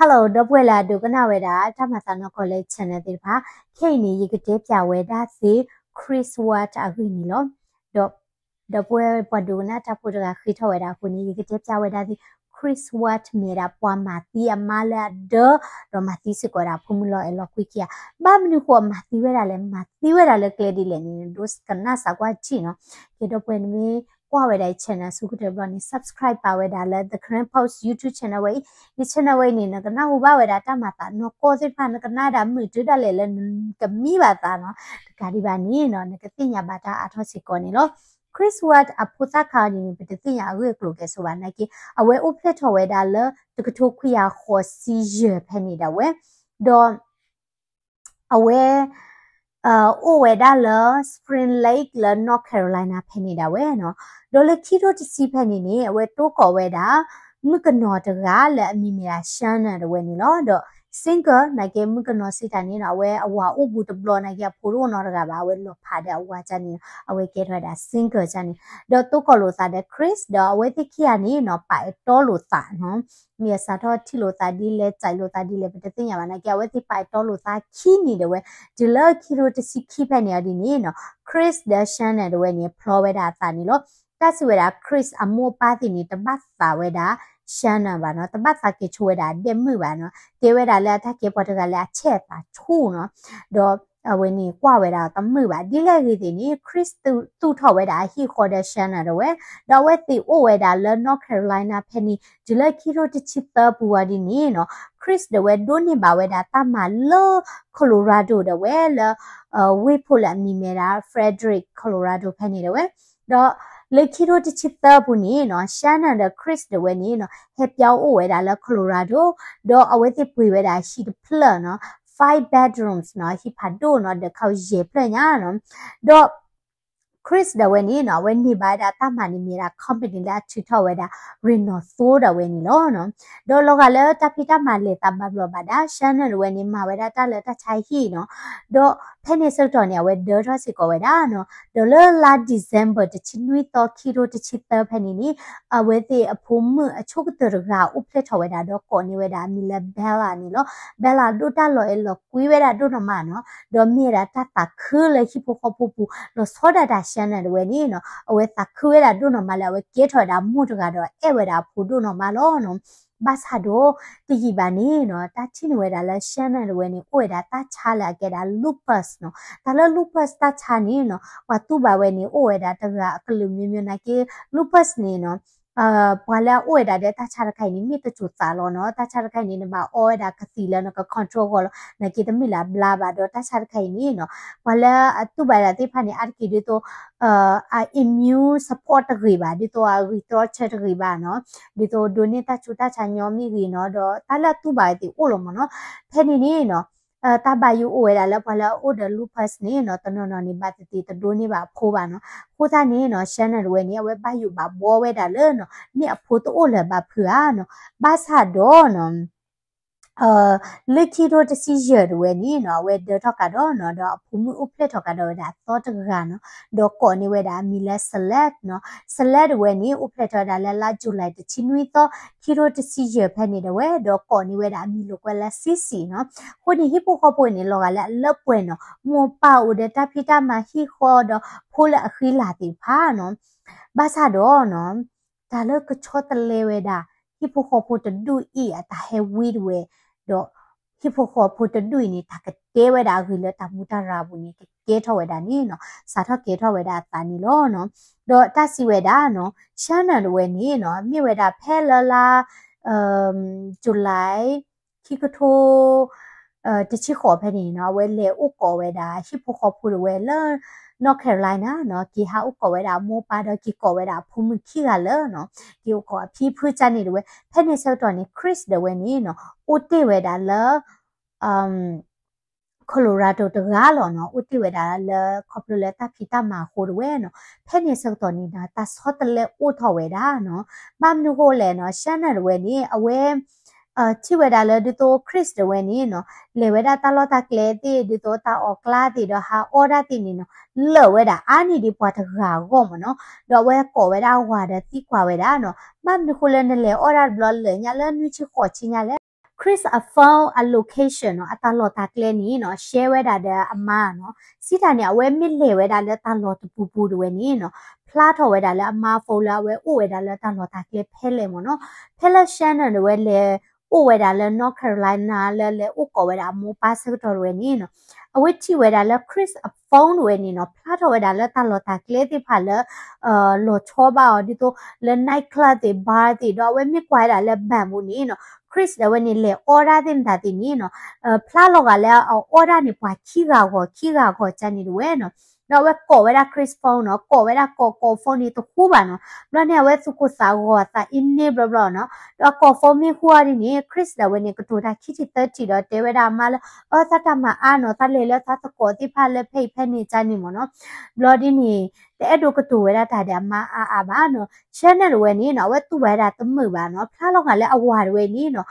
Hello ဒီပုၢ်ဝဲၢ်လၢအဒိကနၣ်ဝဲဒၣ် တၢ်မၤသးနီၢ်ကီၢ်လၢ channel သ့ၣ်တဖၣ်, ခဲအံၤန့ၣ် ယကတဲပၠးဝဲဒၣ်သု Chris Watts အဂ့ၢ်န့ၣ်လီၤ. ဒီး ဒီပုၢ်ဝဲၢ်ပှၤဒိကနၣ်တၢ်ဖိတဂၤဃ့ထီၣ်ဝဲဒၣ်အဃိန့ၣ် ယကတဲပၠးဝဲဒၣ်သု Chris Watts မ့ၢ်ဝဲဒၣ်ပှၤမၤသံအမါလၢအဒၢ ဒီးမၤသံစ့ၢ်ကီးဝဲဒၣ်ဖိမုၣ်လီၤအဲၣ်လီၤကွံခံဂၤ, ဘၣ်မနုၤဃိအမၤသံဝဲဒၣ်လဲၣ်, မၤသံဝဲဒၣ်လၢကျဲဒ်လဲၣ်န့ၣ် ဒိကနၣ်စးကွၢ်ထံၣ်နီၤ. ကဲ ဒီပုၢ်ဝဲၢ် နမ့ၢ်ကွၢ်ဝဲဒၣ်ယ channel ဆူကတၢၢ်တဘျီန့ၣ် subscribe ပာ်ဝဲဒၣ်လၢ The Karen Post YouTube channel ဝဲအံၤ, ယ channel ဝဲအံၤန့ၣ် နကနၢ်ဟူဘၣ်ဝဲဒၣ်တၢ်မၤသးနီၢ်ကီၢ်သ့ၣ်တဖၣ်, နကနၣ်ဒၣ်မုာ်တုၤဒၣ်လဲာ်လၢနကမံဘၣ်သးနီၤ, တကးဒံးဘၣ်န့ၣ်နီၤ နကသ့ၣ်ညါဘၣ်တၢ်အါထီၣ်စ့ၢ်ကီးန့ၣ်လီၤ. Chris Watts အဖိသၣ်ခါအံၤန့ၣ် ပတသ့ၣ်ညါအဂ့ၢ်အကျိၤကဲဆိဘၣ်နာ်က့, အဝဲအိၣ်ဖျဲၣ်ထီၣ်ဝဲဒၣ်လၢ တကထိခွံကယၤဃိးဆံယဲၢ်ဖဲန့ၣ်ဒၣ်ဝဲ, ဒီး အဝဲ အိၣ်ဝဲဒၣ်လၢ Spring Lake လၢ North Carolina ဖဲန့ၣ်ဒၣ်ဝဲနီၤ. ဒီးလၢခံထိတဆံဖဲန့ၣ်န့ၣ် အဝဲတိစ့ၢ်ကီးဝဲဒၣ် မုၣ်ကနီၤတဂၤလၢအမံၤမ့ၢ်ဒၣ် Shanna တဝဲန့ၣ်လီၤ. ဒီး single နာ်က့ မုၣ်ကနီၤစံးတၢ်န့ၣ်နီၤ အဝဲအဝၤအိၣ်ဘူးတဘျီနာ်က့ အဖိတအိၣ်နီတဂၤဘၣ်, အဝဲလီၤဖးဒီးအဝၤကန့ၣ် အဝဲကဲထီၣ်ဝဲဒၣ် single ကန့ၣ်, ဒီးတိစ့ၢ်ကီးလိာ်သးဒီး Chris ဒီးအဝဲသ့ၣ်ခံဂၤန့ၣ်နီၤ ပာ်အဲၣ်တီလိာ်သးနီၤ မ့ၢ်အစးထီၣ်ထံၣ်လိာ်သးဒ်လဲၣ် စဲးလိာ်သးဒ်လဲၣ် ပတသ့ၣ်ညါဘၣ်နာ်က့ အဝဲသ့ၣ်ပာ်အဲၣ်တီလိာ်သးခံနံၣ်ဒၣ်ဝဲ, တုၤလၢခံထိတဆံခံဖဲန့ၣ်အီၤဒ်န့ၣ်နီၤ Chris ဒီး Shanna တဝဲန့ၣ် ဖျီဝဲဒၣ်အသးန့ၣ်လီၤ. တၢ်စံးဝဲဒၣ် Chris အမိၢ်အပၢ်သ့ၣ်န့ၣ် တဘၣ်သးဝဲဒၣ် Shanna ဘၣ်နီၤ, တဘၣ်သးက့ၤဆိဝဲဒၣ်အဒဲၣ်မုၣ်ဘၣ်နီၤ, တဲဝဲဒၣ်လၢအတၢ်ကဲပှၤတဂၤလၢအဆဲးအသးဆူၣ်နီၤ, ဒီး အဝဲန့ၣ်ကွၢ်ဝဲဒၣ်တမုာ်ဘၣ်. ဒ်လဲၣ်ဂ့ၤသ့ၣ်န့ၣ် Chris သူၣ်ထီၣ်ဝဲဒၣ်အဟံၣ်ဃီဒီး Shanna တဝဲ, ဒီးအဝဲသ့ၣ်အိၣ်ဝဲဒၣ်လၢ North Carolina ဖဲန့ၣ် တုၤလၢခံထိတဆံသၢပူၤဝဲဒ်န့ၣ်နီၤ Chris တဝဲဒိးန့ၢ်ဘၣ်ဝဲဒၣ်တၢ်မၤလၢ Colorado တဝဲလၢ ဝ့ၢ်ဖိလၢအမံၤမ့ၢ်ဒၣ် Frederick Colorado ဖဲန့ၣ်တဝဲ, ဒီးလၢခံထိတဆံသၢပူၤန့ၣ်နီၤ Shanna ဒီး Chris တဝဲန့ၣ်နီၤ ဟဲပၠီအိၣ်ဝဲဒၣ်လၢ Colorado, ဒီးအဝဲသ့ၣ်ပှ့ၤဝဲဒၣ်ဟံၣ်တဖျၢၣ်နီၤ five bedrooms နီၤ ဟံၣ်ဖးဒိၣ်နီၤ ဒီးခးယဲၢ်ဖျၢၣ်ညါနီၤ, ဒီး Chris တဝဲန့ၣ်နီၤ အဝဲန့ၢ်ဘၣ်ဝဲဒၣ်တၢ်မၤန့ၣ်မ့ၢ်ဒၣ် company လၢအထုးထီၣ်ဝဲဒၣ် Renault တဝဲန့ၣ်လီၤနီၤ, ဒီးလီၤဂာ်လၢတၢ်ဖံးတၢ်မၤလဲၤသးဘၣ်ဘျီးဘၣ်ဒါ Shanna တဝဲန့ၣ် မၤဝဲဒၣ်တၢ်လၢတၢ်ဆါဟံၣ်နီၤ, ဒီးဖဲန့ၣ်ဆၢကတီၢ်န့ၣ် အဝဲဒၢထီၣ်စ့ၢ်ကီးဝဲဒၣ်နီၤ, ဒီးလၢလါ December တဆံနွံသီ ခံထိတဆံသၢဖဲန့ၣ်န့ၣ် အဝဲသ့ၣ်အဖိမုၣ်အဆိကတၢၢ်တဂၤအိၣ်ဖျဲၣ်ထီၣ်ဝဲဒၣ် ဒီးကိးန့ၢ်ဝဲဒၣ်အမံၤလၢ Bella န့ၣ်လီၤ. Bella ဒိၣ်တၢ်လီၤအဲၣ်လီၤကွံဝဲဒၣ်ဒိၣ်နီၢ်မးနီၤ, ဒီးမ့ၢ်ဝဲဒၣ်တၢ်သးခုလၢဟံၣ်ဖိဃီဖိပူၤ လီၤဆီဒၣ်တၢ် Shanna တဝဲန့ၣ်နီၤ, အဝဲသးခုဝဲဒၣ်ဒိၣ်နီၢ်မးလၢအဝဲကဲထီၣ်ဝဲဒၣ်မိၢ်တဂၤဒီးအဲၣ်ဝဲဒၣ်အဖိဒိၣ်နီၢ်မးလီၤနီၤ. ဘၣ်ဆၣ်ဒီး တယံာ်ဘၣ်န့ၣ်နီၤ တၢ်ထံၣ်န့ၢ်ဝဲဒၣ်လၢ Shanna တဝဲန့ၣ် အိၣ်ဝဲဒၣ်တၢ်ဆါလၢအကဲဒၣ် lupus နီၤ, တၢ်လၢ lupus တၢ်ဆါန့ၣ်နီၤ ပှၤတူၢ်ဘၣ်ဝဲန့ၣ် အိၣ်ဝဲဒၣ်တဂၤအကလုာ်မျိုးမျိုးနာ်က့ lupus န့ၣ်နီၤ ပှၤလၢအအိၣ်ဝဲဒၣ်ဒီးတၢ်ဆါတခါအံၤန့ၣ် မ့ၢ်တစိၤသးလီၤနီၤ, တၢ်ဆါတခါအံၤန့ၣ် နဘၣ်အီဝဲဒၣ်ကသံၣ်လၢနက control အဂီၢ်လီၤ, နာ်က့တမ့ၢ်လၢအဘျါဘၣ်ဒီး တၢ်ဆါတခါအံၤန့ၣ်နီၤ ပှၤလၢအတူၢ်ဘၣ်ဒၣ်သ့ၣ်တဖၣ်န့ၣ် အါတက့ၢ်ဒ်သိး အ immune support တဂ့ၤဘၣ်, ဒ်သိးအဂံၢ်တြီဆၢတဂ့ၤဘၣ်နီၤ, ဒ်သိးဒိးန့ၢ်တၢ်ဆူးတၢ်ဆါညီမ့ၢ်ဂ့ၤနီၤ, ဒီးတၢ်လၢအတူၢ်ဘၣ်ဝဲသ့ၣ်အိၣ်လီၤမးနီၤ. ဖဲန့ၣ်န့ၣ်နီၤ တၢ်ဘၣ်ယိၣ်အိၣ်ဝဲဒၣ်လၢပှၤလၢအအိၣ်ဒီး lupus န့ၣ်နီၤ တနီၤနီၤန့ၣ် ဘၣ်သ့ၣ်သ့ၣ်တဒိးန့ၢ်ဘၣ်အဖိဘၣ်နီၤ. အဃိသတးန့ၣ်နီၤ Shanna တဝဲန့ၣ် အဝဲဘၣ်ယိၣ်ဘၣ်ဘှီဝဲဒၣ်လၢနီၤ မ့ၢ်အဖိတအိၣ်လၢၤဘၣ်ဖုးဧါနီၤ. ဘၣ်ဆၣ်ဒီးနီၤ လၢခံထိတဆံယဲၢ်တဝဲန့ၣ်နီၤ အဝဲဒၢထီၣ်ကဒီးနီၤ ဒီးအဖိမုၣ်အိၣ်ဖျဲၣ်ထီၣ်ကဒီးဝဲဒၣ်အသီတဂၤနီၤ, ဒီးကိးန့ၢ်ဝဲဒၣ်အမံၤလၢ Celeste နီၤ. Celeste တဝဲန့ၣ် အိၣ်ဖျဲၣ်ထီၣ်ဝဲဒၣ်လၢလါ July တဆံနွံသီ ခံထိတဆံယဲၢ်ဖဲန့ၣ်တဝဲ ဒီးကိးန့ၢ်ဝဲဒၣ်အမံၤလိာ်ကွဲလၢ Cece နီၤ. အဃိန့ၣ် ဟံၣ်ဖိဃီဖိန့ၣ် လီၤဂာ်လၢအလၢပှဲၤနီၤ မိၢ်ပၢ်အိၣ်ဒီးတၢ်ဖံးတၢ်မၤဟံၣ်ဃီဒီးဖိလၢအဃံလၤသ့ၣ်တဖၣ်နီၤ. ဘၣ်ဆၣ်ဒီးနီၤ တၢ်လၢကဆီတလဲဝဲဒၣ် ဟံၣ်ဖိဃီဖိတဒူၣ်အံၤအတၢ်ဟဲဝံတဝဲ, ဒီးဟံၣ်ဖိဃီဖိတဒူၣ်အံၤန့ၣ် တၢ်ကတဲဝဲဒၣ်အဂ့ၢ်လၢတၢ်မူတၢ်ရၤအပူၤန့ၣ် ကကဲထီၣ်ဝဲဒၣ်န့ၣ်နီၤ, စးထီၣ်ကဲထီၣ်ဝဲဒၣ်အသးန့ၣ်လီၤနီၤ. ဒီးတၢ်စံးဝဲဒၣ်နီၤ Shanna တဝဲန့ၣ်နီၤ မ့ၢ်ဝဲဒၣ်ဖဲလၢလါ July ခံကထိ တဆံဃိးဖဲန့ၣ်နီၤ အဝဲလဲၤအိၣ်ကိးဝဲဒၣ် ဟံၣ်ဖိဃီဖိတဝဲလၢ North Carolina နီၤ, က့ၤဟးအိၣ်ကိးဝဲဒၣ်အမိၢ်အပၢ်ဒီးက့ၤကိးဝဲဒၣ်အဖိမုၣ်ခံဂၤလၢနီၤ, က့ၤအိၣ်ကိးအဖံဖုကန့ၣ်တဝဲ, ဖဲန့ၣ်ဆၢကတီၢ်န့ၣ် Chris တဝဲန့ၣ်နီၤ အိၣ်တ့ၢ်ဝဲဒၣ်လၢ Colorado တဂၤလီၤနီၤ, အိၣ်တ့ၢ်ဝဲဒၣ်လၢခီဖျိလၢတၢ်ဖံးတၢ်မၤအဃိတဝဲနီၤ, ဖဲန့ၣ်ဆၢကတီၢ်န့ၣ်နီၤ တၢ်ဆီတလဲအိၣ်ထီၣ်ဝဲဒၣ်နီၤ, ဘၣ်မနုၤဃိလဲၣ်နီၤ Shanna တဝဲန့ၣ် အဝဲ ထံၣ်ဝဲဒၣ်လၢဒ်သိး Chris တဝဲန့ၣ်နီၤ လဲၤဝဲဒၣ်တၢ်လီၢ်တၢ်ကျဲသ့ၣ် ဒ်သိးတၢ်အီၣ်ကျါသ့ၣ်ဒီးဟးအီၣ်တၢ်သ့ၣ်န့ၣ်နီၤ လၢာ်ဝဲဒၣ်အါန့ၢ်ဒံးပှၤတဂၤအဂီၢ်မးနီၤ, ဒီးအဝဲကိးဝဲဒၣ်အဝၤဒီးသံကွၢ်ဝဲဒၣ်နီၤ ဘၣ်မနုၤဃိလၢနလဲၤအီၣ်တၢ်တဘျီလၢာ်ညါလၢနွံဆံဃိးဆံညါလဲၣ်, Chris အ phone အ location နီၤ အတၢ်လီၢ်တၢ်ကျဲန့ၣ်နီၤ share ဝဲဒၣ်ဒီးအမါနီၤ. စံးတၢ်န့ၣ် အဝဲမ့ၢ်လဲၤဝဲဒၣ်လၢတၢ်လီၢ်တပူၤပူၤတဝဲန့ၣ်နီၤ ဖျါထီၣ်ဝဲဒၣ်လၢအမါ phone လၢအဝဲအိၣ်ဝဲဒၣ်လၢတၢ်လီၢ်တၢ်ကျဲဖဲလဲၣ်မ့ၢ်နီၤ. ဖဲလၢ Shannon တဝဲလဲၤအိၣ်ဝဲဒၣ်လၢ North Carolina လၢလဲၤအိၣ်ကိးဝဲဒၣ်အမိၢ်ပၢ်ဆၢကတီၢ်တဝဲန့ၣ်နီၤ အဝဲထံၣ်ဝဲဒၣ်လၢ Chris အ phone တဝဲန့ၣ်နီၤ ဖျါထီၣ်ဝဲဒၣ်လၢတၢ်လီၢ်တၢ်ကျဲသ့ၣ်တဖၣ်လၢ လီၤဆီဘၣ်အီၤ ဒ်သိးလၢ night club သ့ၣ် bar သ့ၣ် ဒီးအဝဲမ့ၢ်ကွၢ်ဝဲဒၣ်လၢ ဘၣ်မူန့ၣ်နီၤ Chris ဒီးအဝဲန့ၣ် လဲၤအီၣ်ဒၣ်သ့ၣ်မတၤသ့ၣ်န့ၣ်နီၤ ဖျါလီၤဂာ်လၢအအီၣ်ဒၣ်န့ၣ် ပှၤခံဂၤဂီၤ ခံဂၤဂီၤကၢန့ၣ်တဝဲနီၤ. ဒီးအဝဲကိးဝဲဒၣ် Chris phone နီၤ ကိးဝဲဒၣ်ကိးကိး phone န့ၣ်တဟူဘၣ်နီၤ. ဘျီန့ၣ် အဝဲသူၣ်ကိၢ်သးဂီၤသးအ့န့ၣ်ဘျီဘျီနီၤ. ဒီးအကိး phone မ့ၢ်ဟူအီၤဒ်န့ၣ် Chris ဒီးအဝဲန့ၣ် ကတိၤတၢ်ခံထံၣ်သၢထံၣ်ဒီးတဲဝဲဒၣ်အမါလၢ အၢ သးတၢ်မၤအါနီၤ သးလဲၤလၢသးသကိးသ့ၣ်တဖၣ်လၢဖဲအံၤဖဲန့ၣ်ကၢန့ၣ်မ့ၢ်နီၤ. ဘျီဒ်န့ၣ် တအဲၣ်ဒိးကတိၤဝဲဒၣ်တၢ်ဒီးအမါအါအါဘၣ်နီၤ. Shannon တဝဲန့ၣ်နီၤ အဝဲတူၢ်ဘၣ်ဝဲဒၣ်တမုာ်ဘၣ်နီၤ ဖျါလီၤဂာ်လၢအဝၤတဝဲန့ၣ်နီၤ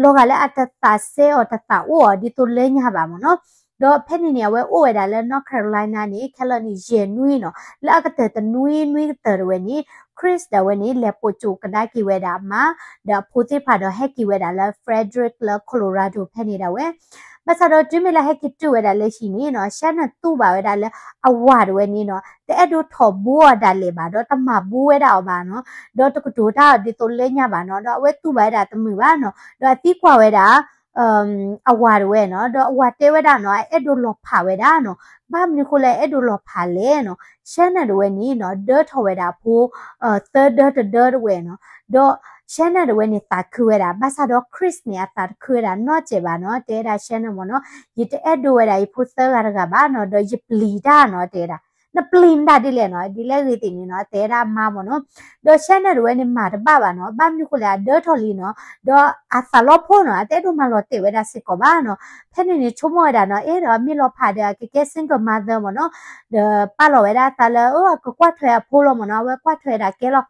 လီၤဂာ်လၢအတသးစဲအီၤတသးအိၣ်အီၤဒ်သိးလၢညါဘၣ်မ့ၢ်နီၤ. ဒီးဖဲန့ၣ်န့ၣ် အဝဲအိၣ်ဝဲဒၣ်လၢ North Carolina န့ၣ် ခဲလၢာ်န့ၣ် ယဲၢ်နွံနီၤ လၢအကတၢၢ်တနွံနွံကတၢၢ်တဝဲန့ၣ် Chris ဒီးအဝဲန့ၣ် လဲၤပိာ်ကၠိကဒါက့ၤဝဲဒၣ်အမါ ဒီးအဖိသ့ၣ်တဖၣ်ဒီးဟဲက့ၤဝဲဒၣ်လၢ Frederick လၢ Colorado ဖဲန့ၣ်ဒၣ်ဝဲ. ဘၣ်ဆၣ်ဒီးတုၤမ့ၢ်လၢဟဲက့ၤတုၤဝဲဒၣ်လၢဟံၣ်န့ၣ်နီၤ Shannon တူၢ်ဘၣ်ဝဲဒၣ်လၢအဝၤတဝဲန့ၣ်နီၤ တအဲၣ်ဒိးထီၣ်ဘိအီၤဒၣ်လဲာ်ဘၣ် ဒီးတမၤဘိဝဲဒၣ်အီၤဘၣ်နီၤ ဒီးတကတိၤတၢ်အီၤဒ်သိးလၢညါဘၣ်နီၤ ဒီးအဝဲတူၢ်ဘၣ်ဝဲဒၣ်တမုာ်ဘၣ်နီၤ ဒီးအသံကွၢ်ဝဲဒၣ် အဝၤတဝဲနီၤ ဒီးအဝၤတဲဝဲဒၣ်နီၤ အအဲၣ်ဒိးလီၤဖးဝဲဒၣ်နီၤ ဘၣ်မနုၤဃိလၢအအဲၣ်ဒိးလီၤဖးလဲၣ်နီၤ Shannon တဝဲန့ၣ်နီၤ ဒၢထီၣ်ဝဲဒၣ်အဖိ သၢဒၢတဒၢတဝဲနီၤ ဒီး Shannon တဝဲန့ၣ်သးခုဝဲဒၣ် ဘၣ်ဆၣ်ဒီး Chris န့ၣ် အသးတခုဝဲဒၣ်နီတစဲးဘၣ်နီၤ တဲဝဲဒၣ် Shannon မ့ၢ်နီၤ ယတအဲၣ်ဒိးဝဲဒၣ်ယဖိသၢဂၤတဂၤဘၣ်နီၤ ဒီးယပျံၤတၢ်နီၤ တဲဝဲဒၣ် နပျံၤမတၤဒ်လဲၣ်နီၤ ဒ်လဲၣ်ဂ့ၤသ့ၣ်န့ၣ်နီၤ တဲဝဲဒၣ်အမါမ့ၢ်နီၤ ဒီး Shannon တဝဲန့ၣ်မၤတဘၣ်ဘၣ်နီၤ ဘၣ်မနုၤဃိလဲၣ် အဒၢထီၣ်လံနီၤ ဒီးအသးလီၤဖိနီၤ အတအဲၣ်ဒိးမၤလီၤတဲာ်ဝဲဒၣ်စ့ၢ်ကီးဘၣ်နီၤ ဖဲန့ၣ်န့ၣ် ဆိကမိၣ်ဝဲဒၣ်နီၤ အဲၣ်ဒီးမ့ၢ်လီၤဖးဒီးအကကဲ single mother မ့ၢ်နီၤ ဒီးပာ်လီၤဝဲဒၣ်အသးလၢ အၢ အကကွၢ်ထွဲအဖိလီၤမ့ၢ်နီၤ အဝဲကွၢ်ထွဲဒၣ်ကဲလီၤ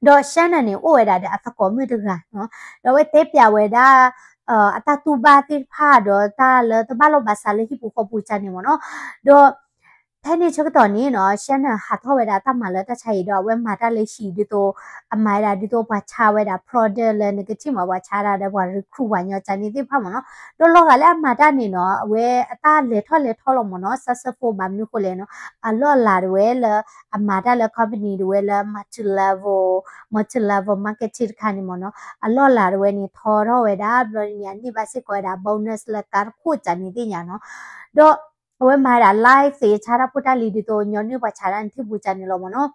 ဒီး Shannon န့ၣ် အိၣ်ဝဲဒၣ်ဒီးအသကိးမုၣ်တဂၤနီၤ ဒီးအဝဲတဲပျးဝဲဒၣ် အတၢ်တူၢ်ဘၣ်သ့ၣ်တဖၣ် ဒီးတၢ်လၢတဘၣ်လိာ်ဘၣ်စးလၢဟံၣ်ပူၤဃီပူၤကၢန့ၣ်မ့ၢ်နီၤ ဒီး ဖဲန့ၣ်ဆၢကတီၢ်န့ၣ်နီၤ Shannon ဟးထီၣ်ဝဲဒၣ်တၢ်မၤလၢတၢ်ဆါဟံၣ်ဒီး အဝဲမၤတၢ်လၢဟံၣ်ဒ်သိး အမၤဝဲဒၣ်ဒ်သိးပှၤဆါဝဲဒၣ် product လၢနကထံၣ်မး ပှၤဆါဒၣ်ဒီးပှၤ recruit ပှၤညီကၢန့ၣ်သ့ၣ်တဖၣ်မ့ၢ်နီၤ ဒီးလီၤဂာ်လၢအမၤတၢ်န့ၣ်နီၤ အဝဲအတၢ်လဲၤထီၣ်လဲၤထီလီၤမ့ၢ်နီၤ successful ဘၣ်မနုၤဃိလဲၣ်နီၤ အလီၢ်အလၤတဝဲလၢ အမၤတၢ်လၢ company တဝဲလၢ multi level multi level marketing တခါန့ၣ်မ့ၢ်နီၤ အလီၢ်အလၤတဝဲန့ၣ် ထီထီၣ်ဝဲဒၣ် ဘျီန့ၣ် အန့ၢ်ဘၣ်စ့ၢ်ကီးဝဲဒၣ် bonus လၢကါတခိၣ်ကၢန့ၣ်သ့ၣ်ညါနီၤ ဒီး အဝဲမၤဝဲဒၣ် live သ့ၣ် ဆါတၢ်ဖိတၢ်လံၤဒ်သိး ညီနုၢ်ပှၤဆါတၢ်နထံၣ်ပူၤကၢန့ၣ်လီၤမ့ၢ်နီၤ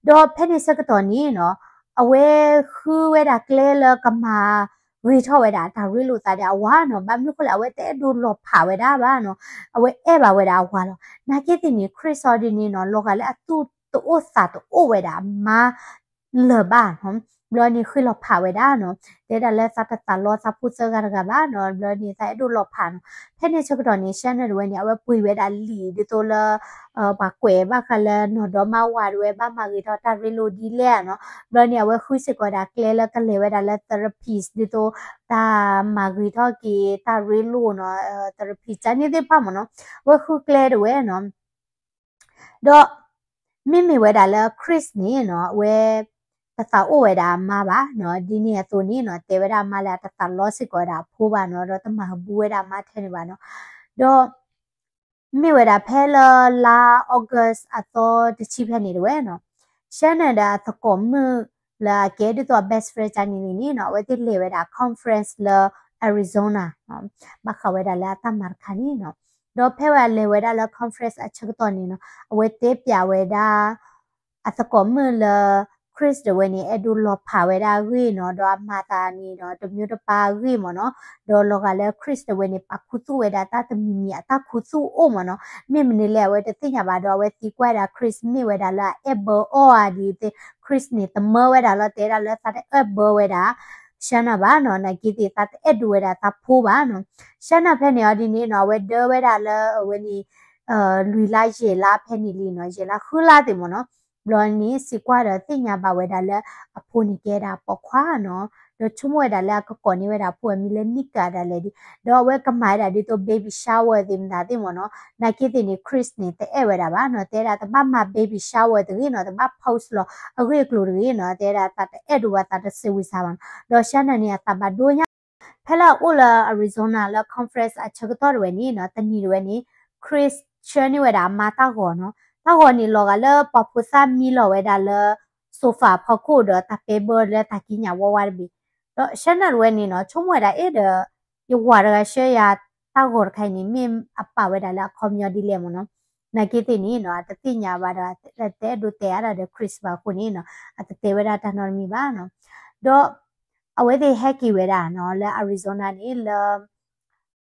ဒီးဖဲန့ၣ်ဆၢကတီၢ်န့ၣ်နီၤ အဝဲဃုဝဲဒၣ်ကျဲလၢကမၤဂ့ၤထီၣ်ဝဲဒၣ်တၢ်ရ့လိာ်သးဒီးအဝၤနီၤ ဘၣ်မနုၤဃိလဲၣ် အဝဲတအဲၣ်ဒိးလီၤဖးဝဲဒၣ်ဘၣ်နီၤ အဝဲအဲၣ်ဘၣ်ဝဲဒၣ်အဝၤလီၤ နာ်က့သ့ၣ်န့ၣ် Chris အီၤဒ်န့ၣ်နီၤ လီၤဂာ်လၢအသူၣ်တအိၣ်သးတအိၣ်ဝဲဒၣ်အမါ လၢၤဘၣ်နီၤ ဘျီန့ၣ်ဃ့လီၤဖးဝဲဒၣ်နီၤ တဲဒၣ်လၢသးတသးလီသးဖိသၢဂၤတဂၤဘၣ်နီၤ ဘျီန့ၣ်သးအဲၣ်ဒိးလီၤဖးနီၤ ဖဲန့ၣ်ဆၢကတီၢ်န့ၣ် Shannon တဝဲန့ၣ် အဝဲပှ့ၤဝဲဒၣ်လံာ်ဒ်သိးလၢ ပှၤကွဲးဘၣ်ဃးလၢနီၢ်ဒီမါဝၤတဝဲဘၣ်မၤဂ့ၤထီၣ်တၢ်ရ့လိာ်ဒ်လဲၣ်နီၤ ဘျီန့ၣ် အဝဲဃုစ့ၢ်ကီးဝဲဒၣ်ကျဲလၢကလဲၤဝဲဒၣ်လၢ therapist ဒ်သိး တၢ်မၤဂ့ၤထီၣ်က့ၤတၢ်ရ့လိာ်နီၤ therapist န့ၣ်သ့ၣ်တဖၣ်မ့ၢ်နီၤ အဝဲဃုကျဲတဝဲနီၤ ဒီး မ့မ့ၢ်ဝဲဒၣ်လၢ Chris န့ၣ်နီၤ အဝဲ တသးအိၣ်ဝဲဒၣ်အမါဘၣ်နီၤ ဒ်န့ၣ်အသိးန့ၣ်နီၤ တဲဝဲဒၣ်အမါလၢအတသးလီစ့ၢ်ကီးဝဲဒၣ်အဖိဘၣ်နီၤ ဒီးတမၤဟးဘူးဝဲဒၣ်အမါထဲန့ၣ်ဘၣ်နီၤ ဒီး မ့ၢ်ဝဲဒၣ်ဖဲလၢလါ August အသီတဆံဖဲန့ၣ်တဝဲနီၤ Shannon ဒီးအသကိးမုၣ်လၢအကဲဒ်သိးအ best friend ကၢန့ၣ်န့ၣ်နီၤ အဝဲသ့ၣ်လဲၤဝဲဒၣ် conference လၢ Arizona ဘၣ်ဃးဝဲဒၣ်လၢအတၢ်မၤတခါန့ၣ်နီၤ ဒီးဖဲဝဲလဲၤဝဲဒၣ်လၢ conference အဆၢကတီၢ်န့ၣ်နီၤ အဝဲတဲပျးဝဲဒၣ် အသကိးမုၣ်လၢ Chris တဝဲန့ၣ် အဲၣ်ဒိးလီၤဖးဝဲဒၣ်အဂ့ၢ်နီၤ ဒီးအမၤသးန့ၣ်နီၤ တမံၤတပၤအဂ့ၢ်မ့ၢ်နီၤ ဒီးလီၤဂာ်လၢ Chris တဝဲန့ၣ် ပာ်ခူသူၣ်ဝဲဒၣ်တၢ်တမံၤမံၤအတၢ်ခူသူၣ်အိၣ်မ့ၢ်နီၤ မ့ၢ်မနုၤလဲၣ် အဝဲတသ့ၣ်ညါဘၣ်ဒီး အဝဲသံကွၢ်ဝဲဒၣ် Chris မ့ၢ်ဝဲဒၣ်လၢအအဲၣ်ဘၢအီၤဧါဒ်သ့ၣ် Chris န့ၣ် သမၢဝဲဒၣ်လီၤ တဲဒၣ်လၢသးတအဲၣ်ဘၢဝဲဒၣ် Shannon ဘၣ်နီၤ နာ်က့သ့ၣ်သးတအဲၣ်ဒိးဝဲဒၣ်သးဖိဘၣ်နီၤ Shannon ဖဲန့ၣ်အီၤဒ်န့ၣ်နီၤ အဝဲဒၢဝဲဒၣ်လၢအဝဲန့ၣ် လွံၢ်လါယဲၢ်လါဖဲန့ၣ်လံနီၤ ယဲၢ်လါဃုလါသ့ၣ်မ့ၢ်နီၤ ဘျီန့ၣ်စံးကွၢ်ဒီးသ့ၣ်ညါဘၣ်ဝဲဒၣ်လၢအဖိန့ၣ်ကဲဒၣ်ပိာ်ခွါနီၤ ဒီးဆိကမိၣ်ဝဲဒၣ်လၢအကကိးန့ၢ်ဝဲဒၣ်အဖိအမံၤလၢ Nika ဒၣ်လဲာ်ဒီး ဒီးအဝဲကမၤဝဲဒၣ်ဒ်သိး baby shower သ့ၣ်မတၤသ့ၣ်မ့ၢ်နီၤ နာ်က့သ့ၣ်န့ၣ် Chris န့ၣ် တအဲၣ်ဝဲဒၣ်ဘၣ်နီၤ တဲဒၣ်တဘၣ်မၤ baby shower တဂ့ၤနီၤ တဘၣ် post လီၤအဂ့ၢ်အကျိၤတဂ့ၤနီၤ တဲဒၣ်သးတအဲၣ်ဒိးဘၣ်သးတစဲးဝံၤစါဘၣ်နီၤ ဒီး Shannon န့ၣ် အသးဘၣ်ဒိညါ ဖဲလၢအအိၣ်လၢ Arizona လၢ conference အဆၢကတီၢ်တဝဲန့ၣ်နီၤ တနံၤတဝဲန့ၣ် Chris ဆှၢန့ၢ်ဝဲဒၣ်အမါတၢ်ဂီၤနီၤ. တၢ်ဂီၤန့ၣ်လီၤဂာ်လၢပှၤဖိသၣ်မံလီၤဝဲဒၣ်လၢ sofa ဖီခိၣ်ဒီးတၢ်ပဲဘၢလၢတၢ်ကံးညာ်ဝါဝါတဘ့ၣ်. ဒီး Shanna တဝဲန့ၣ်နီၤ ဆိကမိၣ်ဝဲဒၣ် အဲၣ်ဒီး ယဝၤတဂၤဆှၢယၤတၢ်ဂီၤတခါအံၤန့ၣ် မ့ၢ်အပာ်ဝဲဒၣ်လၢအခီပညီဒ်လဲၣ်မ့ၢ်နီၤ. နာ်က့သ့ၣ်န့ၣ်နီၤ အတသ့ၣ်ညါဘၣ်ဒီး တအဲၣ်ဒိးတဲအါဒၣ်ဒီး Chris ဘၣ်အဃိန့ၣ်နီၤ အတတဲဝဲဒၣ်တၢ်နီတမံၤဘၣ်နီၤ. ဒီး အဝဲသ့ၣ်ဟဲက့ၤဝဲဒၣ်နီၤ လၢ Arizona န့ၣ် လၢ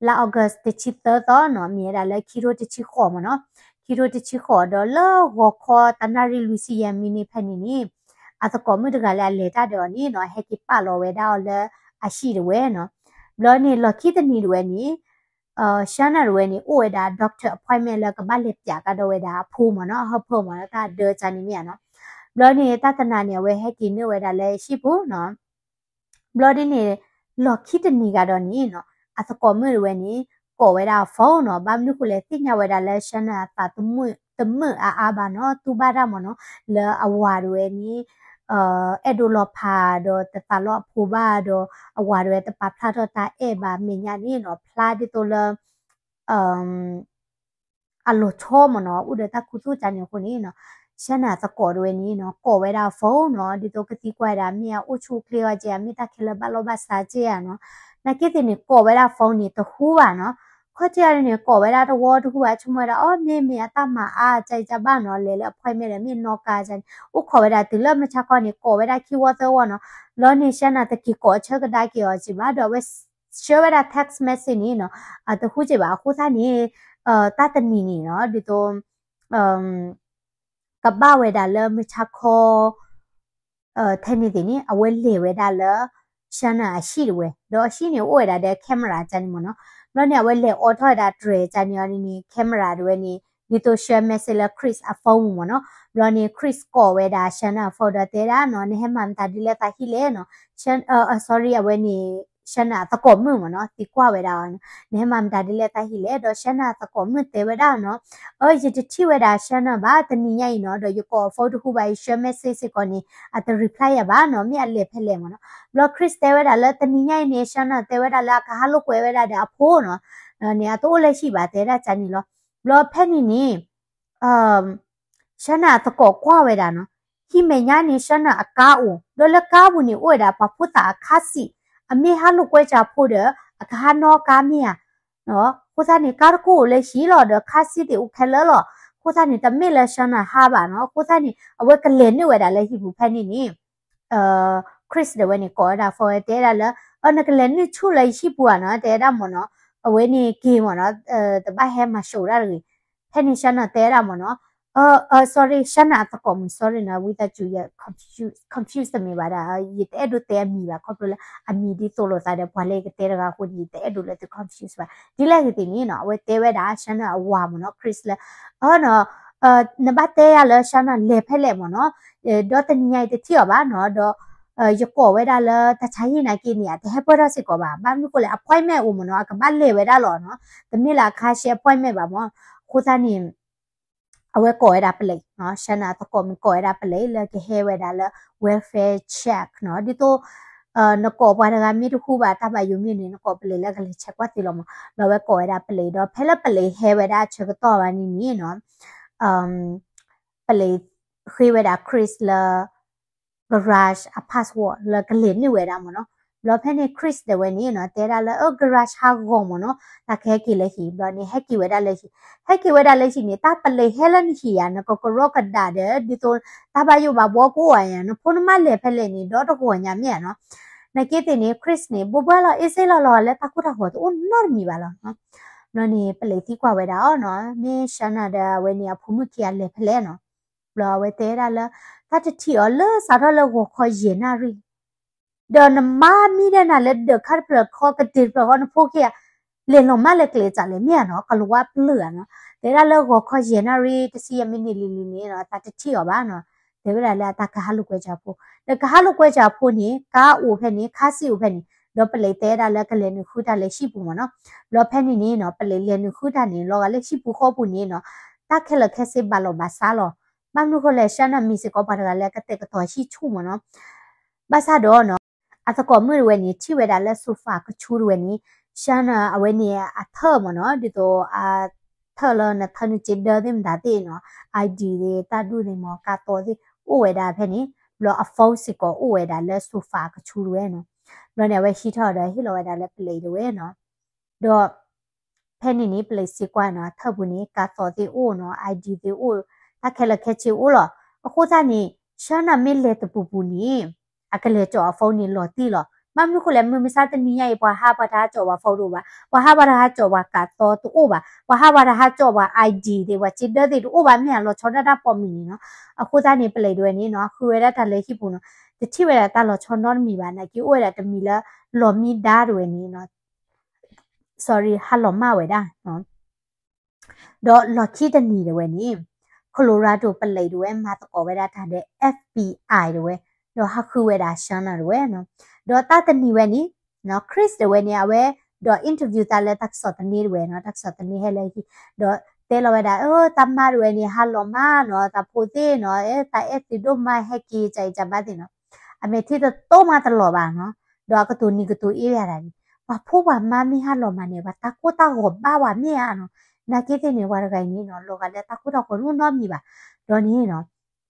လါ August တဆံသၢသီနီၤ မ့ၢ်ဝဲဒၣ်လၢခံထိတဆံဃိးမ့ၢ်နီၤ. ခံထိတဆံဃိး ဒီးလၢဂီၤခီတနၣ်ရံၣ်လွံၢ်ဆံယဲၢ်မံးနံးဖဲန့ၣ်န့ၣ် အသကိးမုၣ်တဂၤလၢအလဲၤတၢ်ဒီးအီၤန့ၣ်နီၤ ဟဲက့ၤပာ်လီၤဝဲဒၣ်အီၤလၢအဟံၣ်တဝဲနီၤ. ဘျီန့ၣ် လီၢ်ခံတနံၤတဝဲန့ၣ် Shanna တဝဲန့ၣ် အိၣ်ဝဲဒၣ် doctor appointment လၢကဘၣ်လဲၤပျးကဒီးဝဲဒၣ်အဖိမ့ၢ်နီၤ အဟၢဖၢမ့ၢ်နီၤ တၢ်ဒၢကန့ၣ်မ့ၢ်ဧါနီၤ. ဘျီန့ၣ် တၢ်တနၤန့ၣ် အဝဲဟဲက့ၤနုာ်ဝဲဒၣ်လၢဟံၣ်ပူၤနီၤ. ဘျီဒ်န့ၣ် လီၢ်ခံတနံၤဂၤဒီးန့ၣ်နီၤ အသကိးမုၣ်တဝဲန့ၣ် ကိးဝဲဒၣ်အ phone နီၤ. ဘၣ်မနုၤဃိလဲၣ် သ့ၣ်ညါဝဲဒၣ်လၢ Shanna အသးတမုာ်အါအါဘၣ်နီၤ တူၢ်ဘၣ်တၢ်မ့ၢ်နီၤ လၢအဝၤတဝဲန့ၣ် အဲၣ်ဒိးလီၤဖးဒီးတသးလီအဖိဘၣ်ဒီး အဝၤတဝဲတပာ်ဖျါထီၣ်တၢ်အဲၣ်ဘၣ် မဲာ်ညါန့ၣ်နီၤ ဖျါဒ်သိးလၢ အလီၤဆီမ့ၢ်နီၤ အိၣ်ဒီးတၢ်ခူသူၣ်ကန့ၣ်အဃိန့ၣ်နီၤ Shanna သကိးတဝဲန့ၣ်နီၤ ကိးဝဲဒၣ်အ phone နီၤ ဒ်သိးကသံကွၢ်ဝဲဒၣ် မ့ၢ်အအိၣ်ဆူၣ်အိၣ်ချ့အီၤက့ဧါ မ့ၢ်တၢ်ခဲလၢာ်ဘၣ်လီၢ်ဘၣ်စးက့ဧါနီၤ. နာ်က့သ့ၣ်န့ၣ် ကိးဝဲဒၣ် phone န့ၣ် တဟူဘၣ်နီၤ. ခီၣ်ထံးအီၤန့ၣ် ကိးဝဲဒၣ်တဝီတဟူဘၣ် ဆိကမိၣ်ဝဲဒၣ် အီ မ့ၢ်မ့ၢ်အတၢ်မၤအါကၢကၢဘၣ်နီၤ လဲၤလၢ appointment ဒီး မ့ၢ်နီၣ်ကါကန့ၣ် အိၣ်ခိးဝဲဒၣ်တုၤလၢမုၢ်ဆါခီန့ၣ် ကိးဝဲဒၣ်ခံဝီသၢဝီနီၤ. ဘျီန့ၣ် Shanna တက့ၤကိးဆၢကဒါက့ၤအီၤက့ဘၣ် ဒီးအဝဲ ဆှၢဝဲဒၣ် text message န့ၣ်နီၤ အတဟူက့ဘၣ် အဃိသတးန့ၣ် တၢ်တနံၤန့ၣ်နီၤ ဒ်သိး ကဘၣ်ဝဲဒၣ်လၢမုၢ်ဆါခီ ထဲန့ၣ်သ့ၣ်န့ၣ် အဝဲလဲၤဝဲဒၣ်လၢ Shanna အဟံၣ်တဝဲ ဒီးအဟံၣ်န့ၣ်အိၣ်ဝဲဒၣ်ဒီး camera ကန့ၣ်မ့ၢ်နီၤ. ဘျီန့ၣ် အဝဲလဲၤအိးထီၣ်ဝဲဒၣ်တြဲၤကန့ၣ်အီၤန့ၣ် camera တဝဲန့ၣ် ဒ်သိးဆှၢ message လၢ Chris အ phone မ့ၢ်နီၤ. ဘျီန့ၣ် Chris ကိးဝဲဒၣ် Shanna အ phone ဒီးတဲဒၣ်နီၤ နဟဲမၤမတၤဒ်လဲၣ်သးဟံၣ်လဲၣ်နီၤ sorry အဝဲန့ၣ် Shanna အသကိးမုၣ်မ့ၢ်နီၤ သံကွၢ်ဝဲဒၣ်အီၤ နဟဲမၤမတၤဒ်လဲၣ်သးဟံၣ်လဲၣ် ဒီး Shanna အသကိးမုၣ်တဲဝဲဒၣ်နီၤ အၢ ယတထံၣ်ဝဲဒၣ် Shanna ဘၣ် တနံၤညါအံၤနီၤ ဒီးယကိးအ phone တဟူဘၣ် ယဆှၢ message စ့ၢ်ကီးန့ၣ် အတ reply ယၤဘၣ်နီၤ မ့ၢ်အလဲၤဖဲလဲၣ်မ့ၢ်နီၤ. ဘျီ Chris တဲဝဲဒၣ်လၢတနံၤညါအံၤန့ၣ် Shanna တဲဝဲဒၣ်လၢအကဟးလိာ်ကွဲဝဲဒၣ်ဒီးအဖိနီၤ န့ၣ် အတအိၣ်လၢဟံၣ်ဘၣ် တဲဒၣ်ကန့ၣ်လီၤ. ဘျီဖဲန့ၣ်န့ၣ် Shanna အသကိးကွၢ်ဝဲဒၣ်နီၤ ဟံၣ်မဲာ်ညါန့ၣ် Shanna အကါအိၣ် ဒီးလၢကါပူၤန့ၣ် အိၣ်ဝဲဒၣ်ပှၤဖိသၣ်အခါစံး အမ့ၢ်ဟးလိာ်ကွဲစၢ်ဖိဒီး အကဟးနီၣ်ကါမ့ၢ်ဧါ အဃိသတးန့ၣ် ကါတခိၣ်အိၣ်လၢဟံၣ်လီၤ ဒီးခါစံးသ့ၣ်အိၣ်ခဲလၢာ်လီၤ. အဃိသတးန့ၣ် တမ့ၢ်လၢ Shanna ဟးဘၣ်နီၤ အဃိသတးန့ၣ် အဝဲကလဲၤနုာ်ဝဲဒၣ်လၢဟံၣ်ပူၤဖဲန့ၣ်န့ၣ် Chris ဒၣ်ဝဲန့ၣ် ကိးဝဲဒၣ် phone ဝဲတဲဒၣ်လၢ အၢ နကလဲၤနုာ်ဆူၣ်လၢယဟံၣ်ပူၤဧါနီၤ တဲဒၣ်မ့ၢ်နီၤ အဝဲန့ၣ်က့ၤမ့ၢ်နီၤ တဘၣ်ဟဲမၤၡိးတၢ်တဂ့ၤ ဖဲန့ၣ် Shanna တဲဒၣ်မ့ၢ်နီၤ အၢ sorry Shanna အသကိးမုၣ် sorry နီၤ ဝံသးစူၤ ယ confuse confuse တမ့ၢ်ဘၣ်ဒၣ် ယတအဲၣ်ဒိးတဲအမံၤဘၣ် ခီဖျိလၢအမံၤဒ်သိးလိာ်သးဒီး ပှၤလၢယကတဲတဂၤအဃိန့ၣ် ယတအဲၣ်ဒိးလၢသု confuse ဘၣ် ဒ်လဲၣ်ဂ့ၤသ့ၣ်န့ၣ်နီၤ အဝဲတဲဝဲဒၣ် Shanna အဝၤမ့ၢ်နီၤ Chris လၢ အၢနီၤ နဘၣ်တဲယၤလၢ Shanna လဲၤဖဲလဲၣ်မ့ၢ်နီၤ ဒီးတနံၤညါအံၤတထံၣ်အီၤဘၣ်နီၤ ဒီး ယကိးဝဲဒၣ်လၢတၢ်ဆါဟံၣ်နာ်က့န့ၣ် အတဟဲပၢၢ်ထီၣ်စ့ၢ်ကီးဘၣ် ဘၣ်မနုၤဃိလဲၣ် appointment အိၣ်မ့ၢ်နီၤ အကဘၣ်လဲၤဝဲဒၣ်လီၤနီၤ တမ့ၢ်လၢအခါဆဲ appointment ဘၣ်မ့ၢ် အဃိသတးန့ၣ် အဝဲကိးဝဲဒၣ်ပလံး Shanna အသကိးမုၣ်ကိးဝဲဒၣ်ပလံးလၢကဟဲဝဲဒၣ်လၢ welfare check နီၤ ဒ်သိး နကိးပှၤတဂၤမ့ၢ်တဟူဘၣ်တၢ်ဘၣ်ယိၣ်မ့ၢ်န့ၣ် နကိးပလံးလၢကလဲၤဆဲးကွၢ်သ့လီၤမ့ၢ် ဒီးအဝဲကိးဝဲဒၣ်ပလံး ဒီးဖဲလၢပလံးဟဲဝဲဒၣ်ဆၢကတီၢ်ဘၣ်န့ၣ်န့ၣ်နီၤ ပလံးဃ့ဝဲဒၣ် Chris လၢ garage အ password လၢကလဲၤနုာ်ဝဲဒၣ်မ့ၢ်နီၤ ဘျီဖဲန့ၣ် Chris ဒၣ်ဝဲန့ၣ်နီၤ တဲဒၣ်လၢ အၢ garage ဟးဂီၤမ့ၢ်နီၤ တၢ်ကဟဲက့ၤလၢဟံၣ် ဘျီန့ၣ် ဟဲက့ၤဝဲဒၣ်လၢဟံၣ် ဟဲက့ၤဝဲဒၣ်လၢဟံၣ်န့ၣ် တၢ်ပလံးဟဲလၢနဟံၣ်ယါ နကကရီကဒါဒီး ဒ်သိးတၢ်ဘၣ်ယိၣ်ဘၣ်ဘှီကအိၣ်ဧါယါ နဖိနမါလဲၤဖဲလဲၣ်န့ၣ် ဒီတဂီၤညါမ့ၢ်ဧါနီၤ နာ်က့သ့ၣ်န့ၣ် Chris န့ၣ် ဘိးဘှါလီၤ အ့စ့လီၤလီၤ လၢတၢ်ကိၢ်တၢ်ဂီၤတအိၣ်နီတမံၤဘၣ်လီၤ ဘျီန့ၣ် ပလံးသံကွၢ်ဝဲဒၣ်အီၤနီၤ မ့ၢ် Shanna ဒီးအဝဲန့ၣ်အဖိမုၣ်ခံဂၤလဲၤဖဲလဲၣ်နီၤ ဘျီအဝဲတဲဒၣ်လၢ တၢ်တထံၣ်အီၤလၢစးထီၣ်လၢဂီၤခီယဲၢ်နၣ်ရံၣ် ဒီးနမါမံဒဲးနၤလၢဒၢးခါတဖျၢၣ်ခီကတ့ၢ်တဖျၢၣ်ခီနဖိခံဂၤ လဲၤလီၤမးလၢကျဲးစးလဲၣ်မ့ၢ်ဧါနီၤ ကလီၤဝါပျၢၢ်ဧါနီၤ တဲဒၣ်လၢဂီၤခီယဲၢ်နၣ်ရံၣ် တဆံယဲၢ်မံးနံးလံၤလံၤန့ၣ်နီၤ တၢ်တထံၣ်အီၤဘၣ်နီၤ တဲဝဲဒၣ်လၢအတၢ်ကဟးလိာ်ကွဲစၢ်ဖိ ဒီးကဟးလိာ်ကွဲစၢ်ဖိန့ၣ် ကါအိၣ်ဖဲန့ၣ် ခါစံၣ်အိၣ်ဖဲန့ၣ် ဒီးပလံးတဲဒၣ်လၢကလဲၤနုာ်ဃုတၢ်လၢဟံၣ်ပူၤမ့ၢ်နီၤ ဘျီဖဲန့ၣ်န့ၣ်နီၤ ပလံးလဲၤနုာ်ဃုတၢ်န့ၣ် လီၤဂာ်လၢဟံၣ်ပူၤဃီပူၤန့ၣ်နီၤ တၢ်ခဲလၢာ်ခဲဆ့ဘၣ်လီၤဘၣ်စးလီၤ ဘၣ်မနုၤဃိလဲၣ် Shanna မ့ၢ်စ့ၢ်ကီးပှၤတဂၤလၢကတဲာ်ကတီၤဟံၣ်ဆူၣ်မ့ၢ်နီၤ ဘၣ်ဆၣ်ဒီးနီၤ အသကိးမုၣ်တဝဲန့ၣ် ထံၣ်ဝဲဒၣ်လၢ sofa ကဆူတဝဲန့ၣ် Shanna အဝဲန့ၣ်အထၢၣ်မ့ၢ်နီၤ ဒ်သိးအထၢၣ်လၢနထၢၣ်နစ့ဒၢသ့ၣ်မတၤသ့ၣ်နီၤ ID သ့ၣ် တၢ်ဒူၣ်သ့ၣ်မ့ၢ် ကါသီသ့ၣ် အိၣ်ဝဲဒၣ်ဖဲန့ၣ် ဘျီအ phone စ့ၢ်ကီးအိၣ်ဝဲဒၣ်လၢ sofa ကဆူတဝဲနီၤ ဘျီန့ၣ် အဝဲဟံးထီၣ်ဒီးဟ့ၣ်လီၤဝဲဒၣ်လၢပလံးတဝဲနီၤ ဒီး ဖဲန့ၣ်န့ၣ် ပလံးစ့ၢ်ကီးနီၤ ထၢၣ်ပူၤန့ၣ် ကါသီသ့ၣ်အိၣ်နီၤ ID သ့ၣ်အိၣ် တၢ်ခဲလၢာ်ခဲဆ့အိၣ်လီၤ. အဃိသတးန့ၣ် Shanna မ့ၢ်လဲၤတပူၤပူၤန့ၣ် အကလဲၤကၠီာ်အ phone န့ၣ်လီၤတံၢ်လီၤ. ဘၣ်မနုၤဃိလဲၣ် မုၢ်မဆါတနံၤညါအံၤ ပှၤဟးပှၤတဟးကၠီာ်ပှၤ phone တအိၣ်ဘၣ်, ပှၤဟးပှၤတဟးကၠီာ်ပှၤကါသီတအိၣ်ဘၣ်, ပှၤဟးပှၤတဟးကၠီာ်ပှၤ ID သ့ၣ် ပှၤစ့ဒၢသ့ၣ်တအိၣ်ဘၣ် မ့ၢ်အလီၤဆီဒၣ်တၢ်ပိာ်မုၣ်န့ၣ်နီၤ. အဃိသတးန့ၣ် ပလံးတဝဲန့ၣ်နီၤ ဃုဝဲဒၣ်တၢ်လၢဟံၣ်ပူၤနီၤ တထံၣ်ဝဲဒၣ်တၢ်လီၤဆီနီတမံၤဘၣ် နာ်က့အိၣ်ဝဲဒၣ်တမံၤလၢ လီၤမံဒါတဝဲန့ၣ်နီၤ sorry ဟးလီၤမၢ်ဝဲဒၣ် ဒီးလီၢ်ခံတနံၤတဝဲန့ၣ် Colorado ပလံးတဝဲမၤသကိးဝဲဒၣ်တၢ်ဒီး FBI တဝဲ ဒီးဟးဃုဝဲဒၣ် Shanna တဝဲနီၤ. ဒီးတၢ်တနံၤဝဲန့ၣ် Chris တဝဲန့ၣ် အဝဲ ဒီး interview သးလၢတၢ်ကစီၣ်သန့တဝဲနီၤ တၢ်ကစီၣ်သန့ဟဲလၢဟံၣ် ဒီးတဲလီၤဝဲဒၣ် အၢ တၢ်မါတဝဲန့ၣ် ဟးလီၤမၢ်နီၤ တၢ်ဖိသ့ၣ်နီၤ တၢ်အဲၣ်သုဒိၣ်မး ဟဲက့ၤ ကၠၤအံၤကၠၤဘါသ့ၣ်နီၤ အမဲာ်ထံတတိၢ်မးတလီၤဘၣ်နီၤ ဒီးအကတိၤနံၤကတိၤအ့ၣ်ဝဲဒၣ်န့ၣ် ပှၤဖိပှၤမါမ့ၢ်ဟးလီၤမၢ်န့ၣ် ပှၤတၢ်ကိၢ်တၢ်ဂီၤဘၣ်ဝဲမ့ၢ်ဧါနီၤ နာ်က့သ့ၣ်န့ၣ် ပှၤတဂၤအံၤန့ၣ်နီၤ လီၤဂာ်လၢတၢ်ကိၢ်တၢ်ဂီၤနီတမံၤဘၣ် ဒီးန့ၣ်နီၤ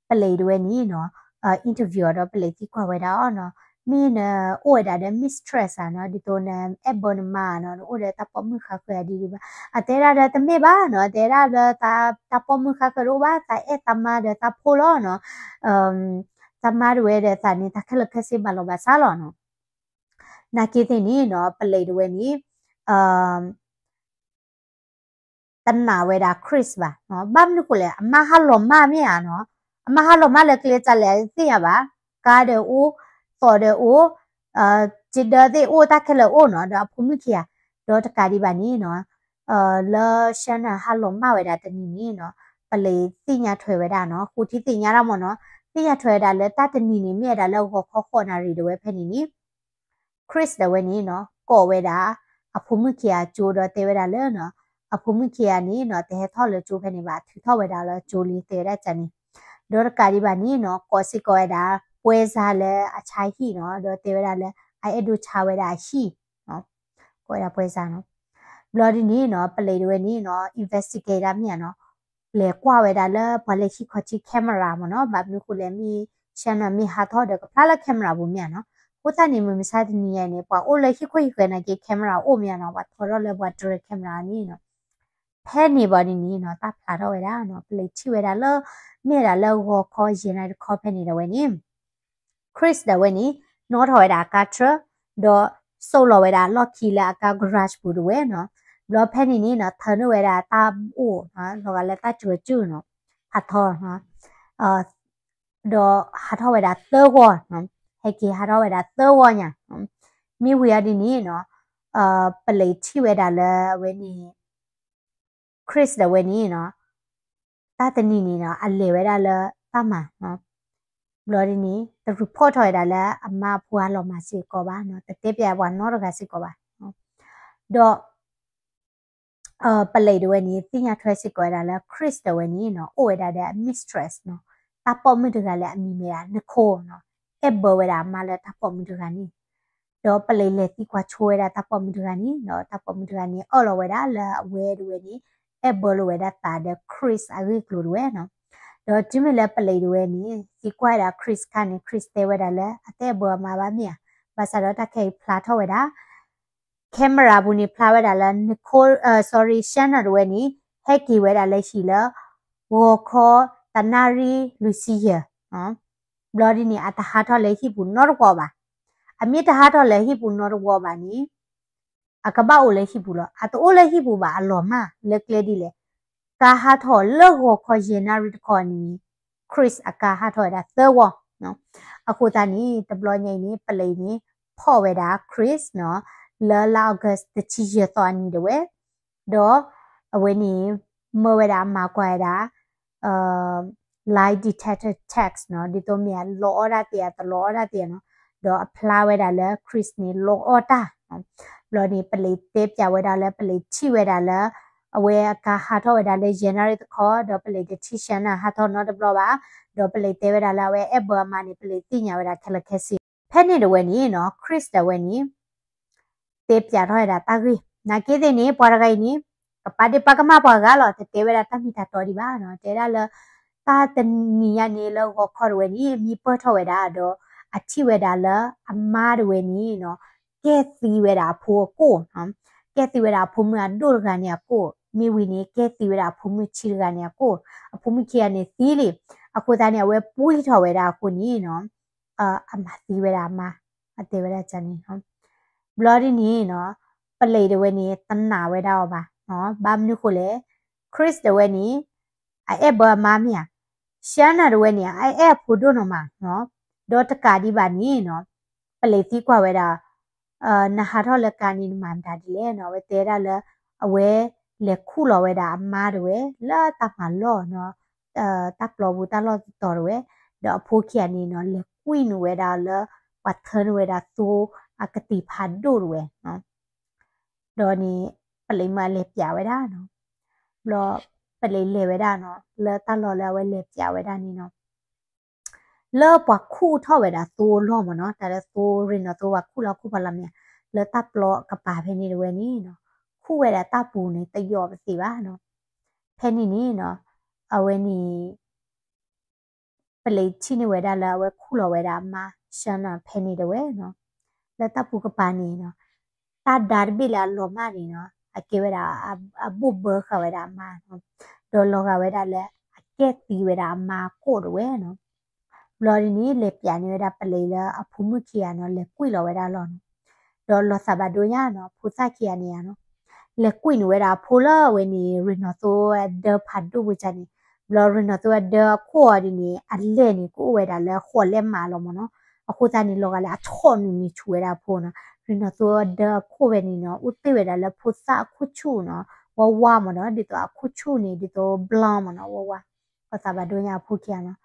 ပလံးတဝဲန့ၣ်နီၤ interview အီၤဒီးပလံးသံကွၢ်ဝဲဒၣ်အီၤနီၤ မ့ၢ်နအိၣ်ဝဲဒၣ်ဒီး mistress ဧါနီၤ ဒ်သိးနအဲၣ်ဘၢနမါနီၤ နအိၣ်ဒီးတၢ်ပိာ်မုၣ်ဃါဃၢၤဒ်ဒံးဘၣ် အတဲဒၣ်ဒီးတမ့ၢ်ဘၣ်နီၤ တဲဒၣ်လၢ တၢ်ပိာ်မုၣ်ဃါဃၢၤတအိၣ်ဘၣ် တၢ်အဲၣ်တၢ်မါဒီးတၢ်ဖိလီၤနီၤ တၢ်မါတဝဲဒီးသးန့ၣ် တၢ်ခဲလၢာ်ခဲဆ့ဘၣ်လီၤဘၣ်စးလီၤနီၤ နာ်က့သ့ၣ်န့ၣ်နီၤ ပလံးတဝဲန့ၣ် တနာ်ဝဲဒၣ် Chris ဘၣ်နီၤ ဘၣ်မနုၤဃိလဲၣ် အမါဟးလီၤမၢ်မ့ၢ်ဧါနီၤ အမါဟးလီၤမၢ်လၢကျဲတၢ်လဲၣ်သ့ၣ်ညါဘၣ် ကါဒီးအိၣ် သီၣ်ဒီးအိၣ် စ့ဒၢသ့ၣ်အိၣ် တၢ်ခဲလၢာ်အိၣ်နီၤ ဒီးအဖိမုၣ်ခံဂၤ ဒီးတကးဒံးဘၣ်န့ၣ်နီၤ လၢ Shanna ဟးလီၤမၢ်ဝဲဒၣ်တနံၤန့ၣ်နီၤ ပလံးသ့ၣ်ညါထွဲဝဲဒၣ်နီၤ ဃိထံသ့ၣ်ညါတၢ်မ့ၢ်နီၤ သ့ၣ်ညါထွဲဝဲဒၣ်လၢတၢ်တနံၤန့ၣ် မ့ၢ်ဝဲဒၣ်လၢဂီၤခီဃိးနၣ်ရံၣ်တဝဲဖဲန့ၣ်န့ၣ် Chris တဝဲန့ၣ်နီၤ ကိးဝဲဒၣ် အဖိမုၣ်ခံဂၤကၠိဒီးတဲဝဲဒၣ်လၢနီၤ အဖိမုၣ်ခံဂၤန့ၣ်နီၤ တဟဲထီၣ်လၢကၠိဖဲန့ၣ်ဘၣ် ထုးထီၣ်ဝဲဒၣ်လၢကၠိလံ တဲဝဲဒၣ်ကန့ၣ် ဒီးတကးဒံးဘၣ်န့ၣ်နီၤ ကိးစ့ၢ်ကီးဝဲဒၣ် ပွဲစားလၢအဆါဟံၣ်နီၤ ဒီးတဲဝဲဒၣ်လၢ အအဲၣ်ဒိးဆါဝဲဒၣ်အဟံၣ် ကိးဝဲဒၣ် ပွဲစား နီၤ ဘျီဒ်န့ၣ်နီၤ ပလံးတဝဲန့ၣ်နီၤ investigator မ့ၢ်ဧါနီၤ လဲၤကွၢ်ဝဲဒၣ်လၢပှၤလၢဟံၣ်ခီၣ်ထံး camera မ့ၢ်နီၤ ဘၣ်မနုၤဃိလဲၣ် မ့ၢ် Shanna မ့ၢ်ဟးထီၣ်ဒီးကဖျါလၢ camera ပူၤမ့ၢ်ဧါနီၤ အဃိသတးန့ၣ် မုၢ်မဆါတနံၤညါအံၤန့ၣ် ပှၤအိၣ်လၢဟံၣ်ခိၣ်ဟံၣ်ဃဲနာ်က့ camera အိၣ်မ့ၢ်ဧါနီၤ ပှၤထီထီၣ်လၢပှၤတရံး camera န့ၣ်နီၤ ဖဲန့ၣ်ဘၣ်ဒ်န့ၣ်နီၤ တၢ်ဖျါထီၣ်ဝဲဒၣ်နီၤ ပလံးထံၣ်ဝဲဒၣ်လၢ မ့ၢ်ဝဲဒၣ်လၢဂီၤခီယဲၢ်နၣ်ရံၣ်တခီဖဲန့ၣ်တဝဲန့ၣ် Chris တဝဲန့ၣ် နီၣ်ထီၣ်ဝဲဒၣ်အကါ truck ဒီး စိာ်လီၤဝဲဒၣ်လီၢ်ခံလၢအကါ garage ပူၤတဝဲနီၤ ဘျီဖဲန့ၣ်န့ၣ်နီၤ ထၢနုာ်ဝဲဒၣ်တၢ်အိၣ် လီၤဂာ်လၢတၢ်စှၤကၠူၣ်နီၤ ဟးထီၣ် ဒီးဟးထီၣ်ဝဲဒၣ်သၢဂီၤ ဟဲက့ၤဟးထီၣ်ဝဲဒၣ်သၢဂီၤညါ မ့ၢ်ဝံၤအီၤဒ်န့ၣ်နီၤ ပလံးထံၣ်ဝဲဒၣ်လၢအဝဲန့ၣ် Chris တဝဲန့ၣ်နီၤ တၢ်တနံၤန့ၣ်နီၤ အလဲၤဝဲဒၣ်လၢတၢ်မၤ ဘျီဒ်န့ၣ် တ report ထီၣ်ဝဲဒၣ်လၢအမါအဖိဟးလီၤမၢ်စ့ၢ်ကီးဘၣ်နီၤ တတဲပျးပှၤနီတဂၤစ့ၢ်ကီးဘၣ် ဒီး ပလံးတဝဲန့ၣ် သ့ၣ်ညါထွဲစ့ၢ်ကီးဝဲဒၣ်လၢ Chris တဝဲန့ၣ်နီၤ အိၣ်ဝဲဒၣ်ဒီးအ mistress နီၤ တၢ်ပိာ်မုၣ်တဂၤလၢအမံၤမ့ၢ်ဒၣ် Nicole နီၤ အဲၣ်ဘၢဝဲဒၣ်အမါလၢတၢ်ပိာ်မုၣ်တဂၤန့ၣ် ဒီးပလံးလဲၤသံကွၢ်ဆိဝဲဒၣ်တၢ်ပိာ်မုၣ်တဂၤန့ၣ် ဒီးတၢ်ပိာ်မုၣ်တဂၤန့ၣ် အၢၣ်လီၤဝဲဒၣ်လၢအဝဲတဝဲန့ၣ် အဲၣ်ဘၢလိာ်ဝဲဒၣ်သးဒီး Chris အဂ့ၢ်အကျိၤတဝဲနီၤ ဒီးတုၤမ့ၢ်လၢပလံးတဝဲန့ၣ် သံကွၢ်ဝဲဒၣ် Chris ခါန့ၣ် Chris တဲဝဲဒၣ်လၢ အတအဲၣ်ဘၢအမါဘၣ်မ့ၢ်ဧါ ဘၣ်ဆၣ်ဒီးတၢ်ခဲအံၤဖျါထီၣ်ဝဲဒၣ် camera ပူၤန့ၣ်ဖျါဝဲဒၣ်လၢ Nicole, sorry, Shanna တဝဲန့ၣ် ဟဲက့ၤဝဲဒၣ်လၢဟံၣ်လၢ ဂီၤခီတနၣ်ရံၣ်လွံၢ်ဆံယဲၢ် ဘျီဒ်န့ၣ် အတဟးထီၣ်လၢဟံၣ်ပူၤနီတဝီဘၣ်. အမ့ၢ်တဟးထီၣ်လၢဟံၣ်ပူၤနီတဝီဘၣ်န့ၣ် အကဘၣ်အိၣ်လၢဟံၣ်ပူၤလီၤ. အတအိၣ်လၢဟံၣ်ပူၤဘၣ် အလီၤမၢ်လၢကျဲဒ်လဲၣ်. ကါဟးထီၣ်လၢဂီၤခီယဲၢ်နၣ်ရံၣ်တခီန့ၣ် Chris အကါဟးထီၣ်ဝဲဒၣ်သၢဝီ. အဃိသတးန့ၣ် တဘျီညါအံၤန့ၣ် ပလံးန့ၣ် ဖီၣ်ဝဲဒၣ် Chris နီၤ လၢလါ August တဆံယဲၢ်သီအနံၤတဝဲ ဒီးအဝဲန့ၣ် မၢဝဲဒၣ်မၤကွၢ်ဝဲဒၣ် lie detector test နီၤ ဒ်သိးမ့ၢ်အလီၤအီၣ်တၢ်သ့ဧါ တလီၤအီၣ်တၢ်သ့ဧါနီၤ ဒီးအဖျါဝဲဒၣ်လၢ Chris န့ၣ် လီၤအီၣ်တၢ်. ဘျီန့ၣ် ပလံးတဲပျးဝဲဒၣ်လၢ ပလံးထံၣ်ဝဲဒၣ်လၢ အဝဲအကါဟးထီၣ်ဝဲဒၣ်လၢယဲၢ်နၣ်ရံၣ်တခီ ဒီးပလံးတထံၣ် Shanna ဟးထီၣ်နီတဘျီဘၣ်. ဒီးပလံးတဲဝဲဒၣ်လၢအဝဲအဲၣ်ဘၢအမါန့ၣ် ပလံးသ့ၣ်ညါဝဲဒၣ်ခဲလၢာ်ခဲဆ့. ဖဲ ဖဲန့ၣ်တဝဲန့ၣ်နီၤ Chris တဝဲန့ၣ် တဲပၠးထီၣ်ဝဲဒၣ်တၢ်ဂ့ၢ် နာ်က့သ့ၣ်န့ၣ် ပှၤတဂၤအံၤန့ၣ် ကပာ်ဒ့ၣ်ပာ်ကမၣ်ပှၤဂၤလီၤ တတဲဝဲဒၣ်တၢ်မ့ၢ်တၢ်တီဒံးဘၣ်နီၤ တဲဒၣ်လၢ တၢ်တနံၤညါန့ၣ်လၢဂီၤခီတဝဲန့ၣ် မံပၢၢ်ထီၣ်ဝဲဒၣ်ဒီး အထံၣ်ဝဲဒၣ်လၢအမါတဝဲန့ၣ်နီၤ ကဲသံဝဲဒၣ်အဖိအကိၣ်နီၤ ကဲသံဝဲဒၣ်အဖိမုၣ်အဒိၣ်တဂၤန့ၣ်အကိၣ် မ့ၢ်ဝံၤန့ၣ် ကဲသံဝဲဒၣ်အဖိမုၣ်ဆံးတဂၤန့ၣ်အကိၣ် အဖိမုၣ်ခံဂၤန့ၣ်သံလံ အဃိသတးန့ၣ် အဝဲပှံၢ်ထီၣ်ဝဲဒၣ်အဃိန့ၣ်နီၤ အမၤသံဝဲဒၣ်အမါ အတဲဝဲဒၣ်န့ၣ်နီၤ ဘျီဒ်န့ၣ်နီၤ ပလံၤတဝဲန့ၣ် တနာ်ဝဲဒၣ်အီၤဘၣ်နီၤ ဘၣ်မနုၤဃိလဲၣ် Chris တဝဲန့ၣ် အအဲၣ်ဘၢအမါမ့ၢ်ဧါ Shanna တဝဲန့ၣ် အအဲၣ်အဖိဒိၣ်နီၤမးနီၤ ဒီးတကးဒံးဘၣ်န့ၣ်နီၤ ပလံၤသံကွၢ်ဝဲဒၣ် နဟးထီၣ်လၢကါန့ၣ် နမၤမတၤဒ်လဲၣ်နီၤ အဝဲတဲဒၣ်လၢ အဝဲလဲၤခူၣ်လီၤဝဲဒၣ်အမါတဝဲ လၢတၢ်မၤလီၢ်နီၤ တၢ်ပျီပူၤတၢ်လီၢ်တတီၤတဝဲ ဒီးအဖိခံဂၤန့ၣ်နီၤ လဲၤကွံာ်နုာ်ဝဲဒၣ်လၢ ပှၤထၢနုာ်ဝဲဒၣ်သိအကတံၤဖးဒိၣ်တဝဲနီၤ ဒီးန့ၣ် ပလံၤမၢအလဲၤပၠးဝဲဒၣ်နီၤ ဘျီ ပလံၤလဲၤဝဲဒၣ်နီၤ လၢတၢ်လီၢ်လၢအဝဲလဲၤပၠးဝဲဒၣ်န့ၣ်နီၤ လၢပှၤခူၣ်ထီၣ်ဝဲဒၣ်သိအလီၢ်မးနီၤ တၢ်လၢသိရ့ၣ်နီၣ်သိပှၤခူၣ်လီၤခူၣ်ဖီလာ်မ့ၢ်ဧါ လၢတၢ်ပျီကပၤဖဲန့ၣ်တဝဲန့ၣ်နီၤ ခူၣ်ဝဲဒၣ်တၢ်ပူၤန့ၣ် တယီၤပသ့ၣ်ဘၣ်နီၤ ဖဲန့ၣ်န့ၣ်နီၤ အဝဲန့ၣ် ပလံၤထံၣ်န့ၢ်ဝဲဒၣ်လၢအဝဲခူၣ်လီၤဝဲဒၣ်အမါ Shanna ဖဲန့ၣ်တဝဲနီၤ လၢတၢ်ပူၤကပၤန့ၣ်နီၤ တၢ်ဒါတဘ့ၣ်လၢအလီၤမၢ်န့ၣ်နီၤ အကဲဝဲဒၣ် အဘိၣ်ဘၢဃာ်ဝဲဒၣ်အမါနီၤ ဒီးလီၤဂာ်ဝဲဒၣ်လၢ အကဲသံဝဲဒၣ်အမါကိၣ်တဝဲနီၤ ဘျီဒ်န့ၣ် လဲၤပၠးန့ၢ်ဝဲဒၣ်ပလံၤလၢအဖိမုၣ်ခံဂၤနီၤ လဲၤကွံာ်လီၤဝဲဒၣ်လီၢ်နီၤ ဒီးလီၤသးဘၣ်ဒိညါနီၤ ဖိသၣ်ခံဂၤန့ၣ်ဧါနီၤ လဲၤကွံာ်နုာ်ဝဲဒၣ်အဖိလၢအဝဲန့ၣ် ရ့ၣ်နီၣ်သိအဒၢဖးဒိၣ်ပူၤကန့ၣ် ဘျီရ့ၣ်နီၣ်သိအဒၢအခိၣ်အီၤဒ်န့ၣ် အလဲၢ်န့ၣ် ကအိၣ်ဝဲဒၣ်လၢဃိးလဲၢ်မးလီၤမးနီၤ အဃိသတးန့ၣ် လီၤဂာ်လၢအဆီၣ်နုာ်န့ၣ်ဆူၣ်ဝဲဒၣ်အဖိနီၤ ရ့ၣ်နီၣ်သိအဒၢအခိၣ်ဖဲန့ၣ်နီၤ အိၣ်တ့ၢ်ဝဲဒၣ်လၢဖိသၣ်အခိၣ်ဆူၣ်နီၤ ဝါဝါမးနီၤ ဒ်သိးအခိၣ်ဆူၣ်န့ၣ် ဒ်သိး blonde မးနီၤ ဝါဝါ လီၤသးဘၣ်ဒိညါအဖိခံဂၤနီၤ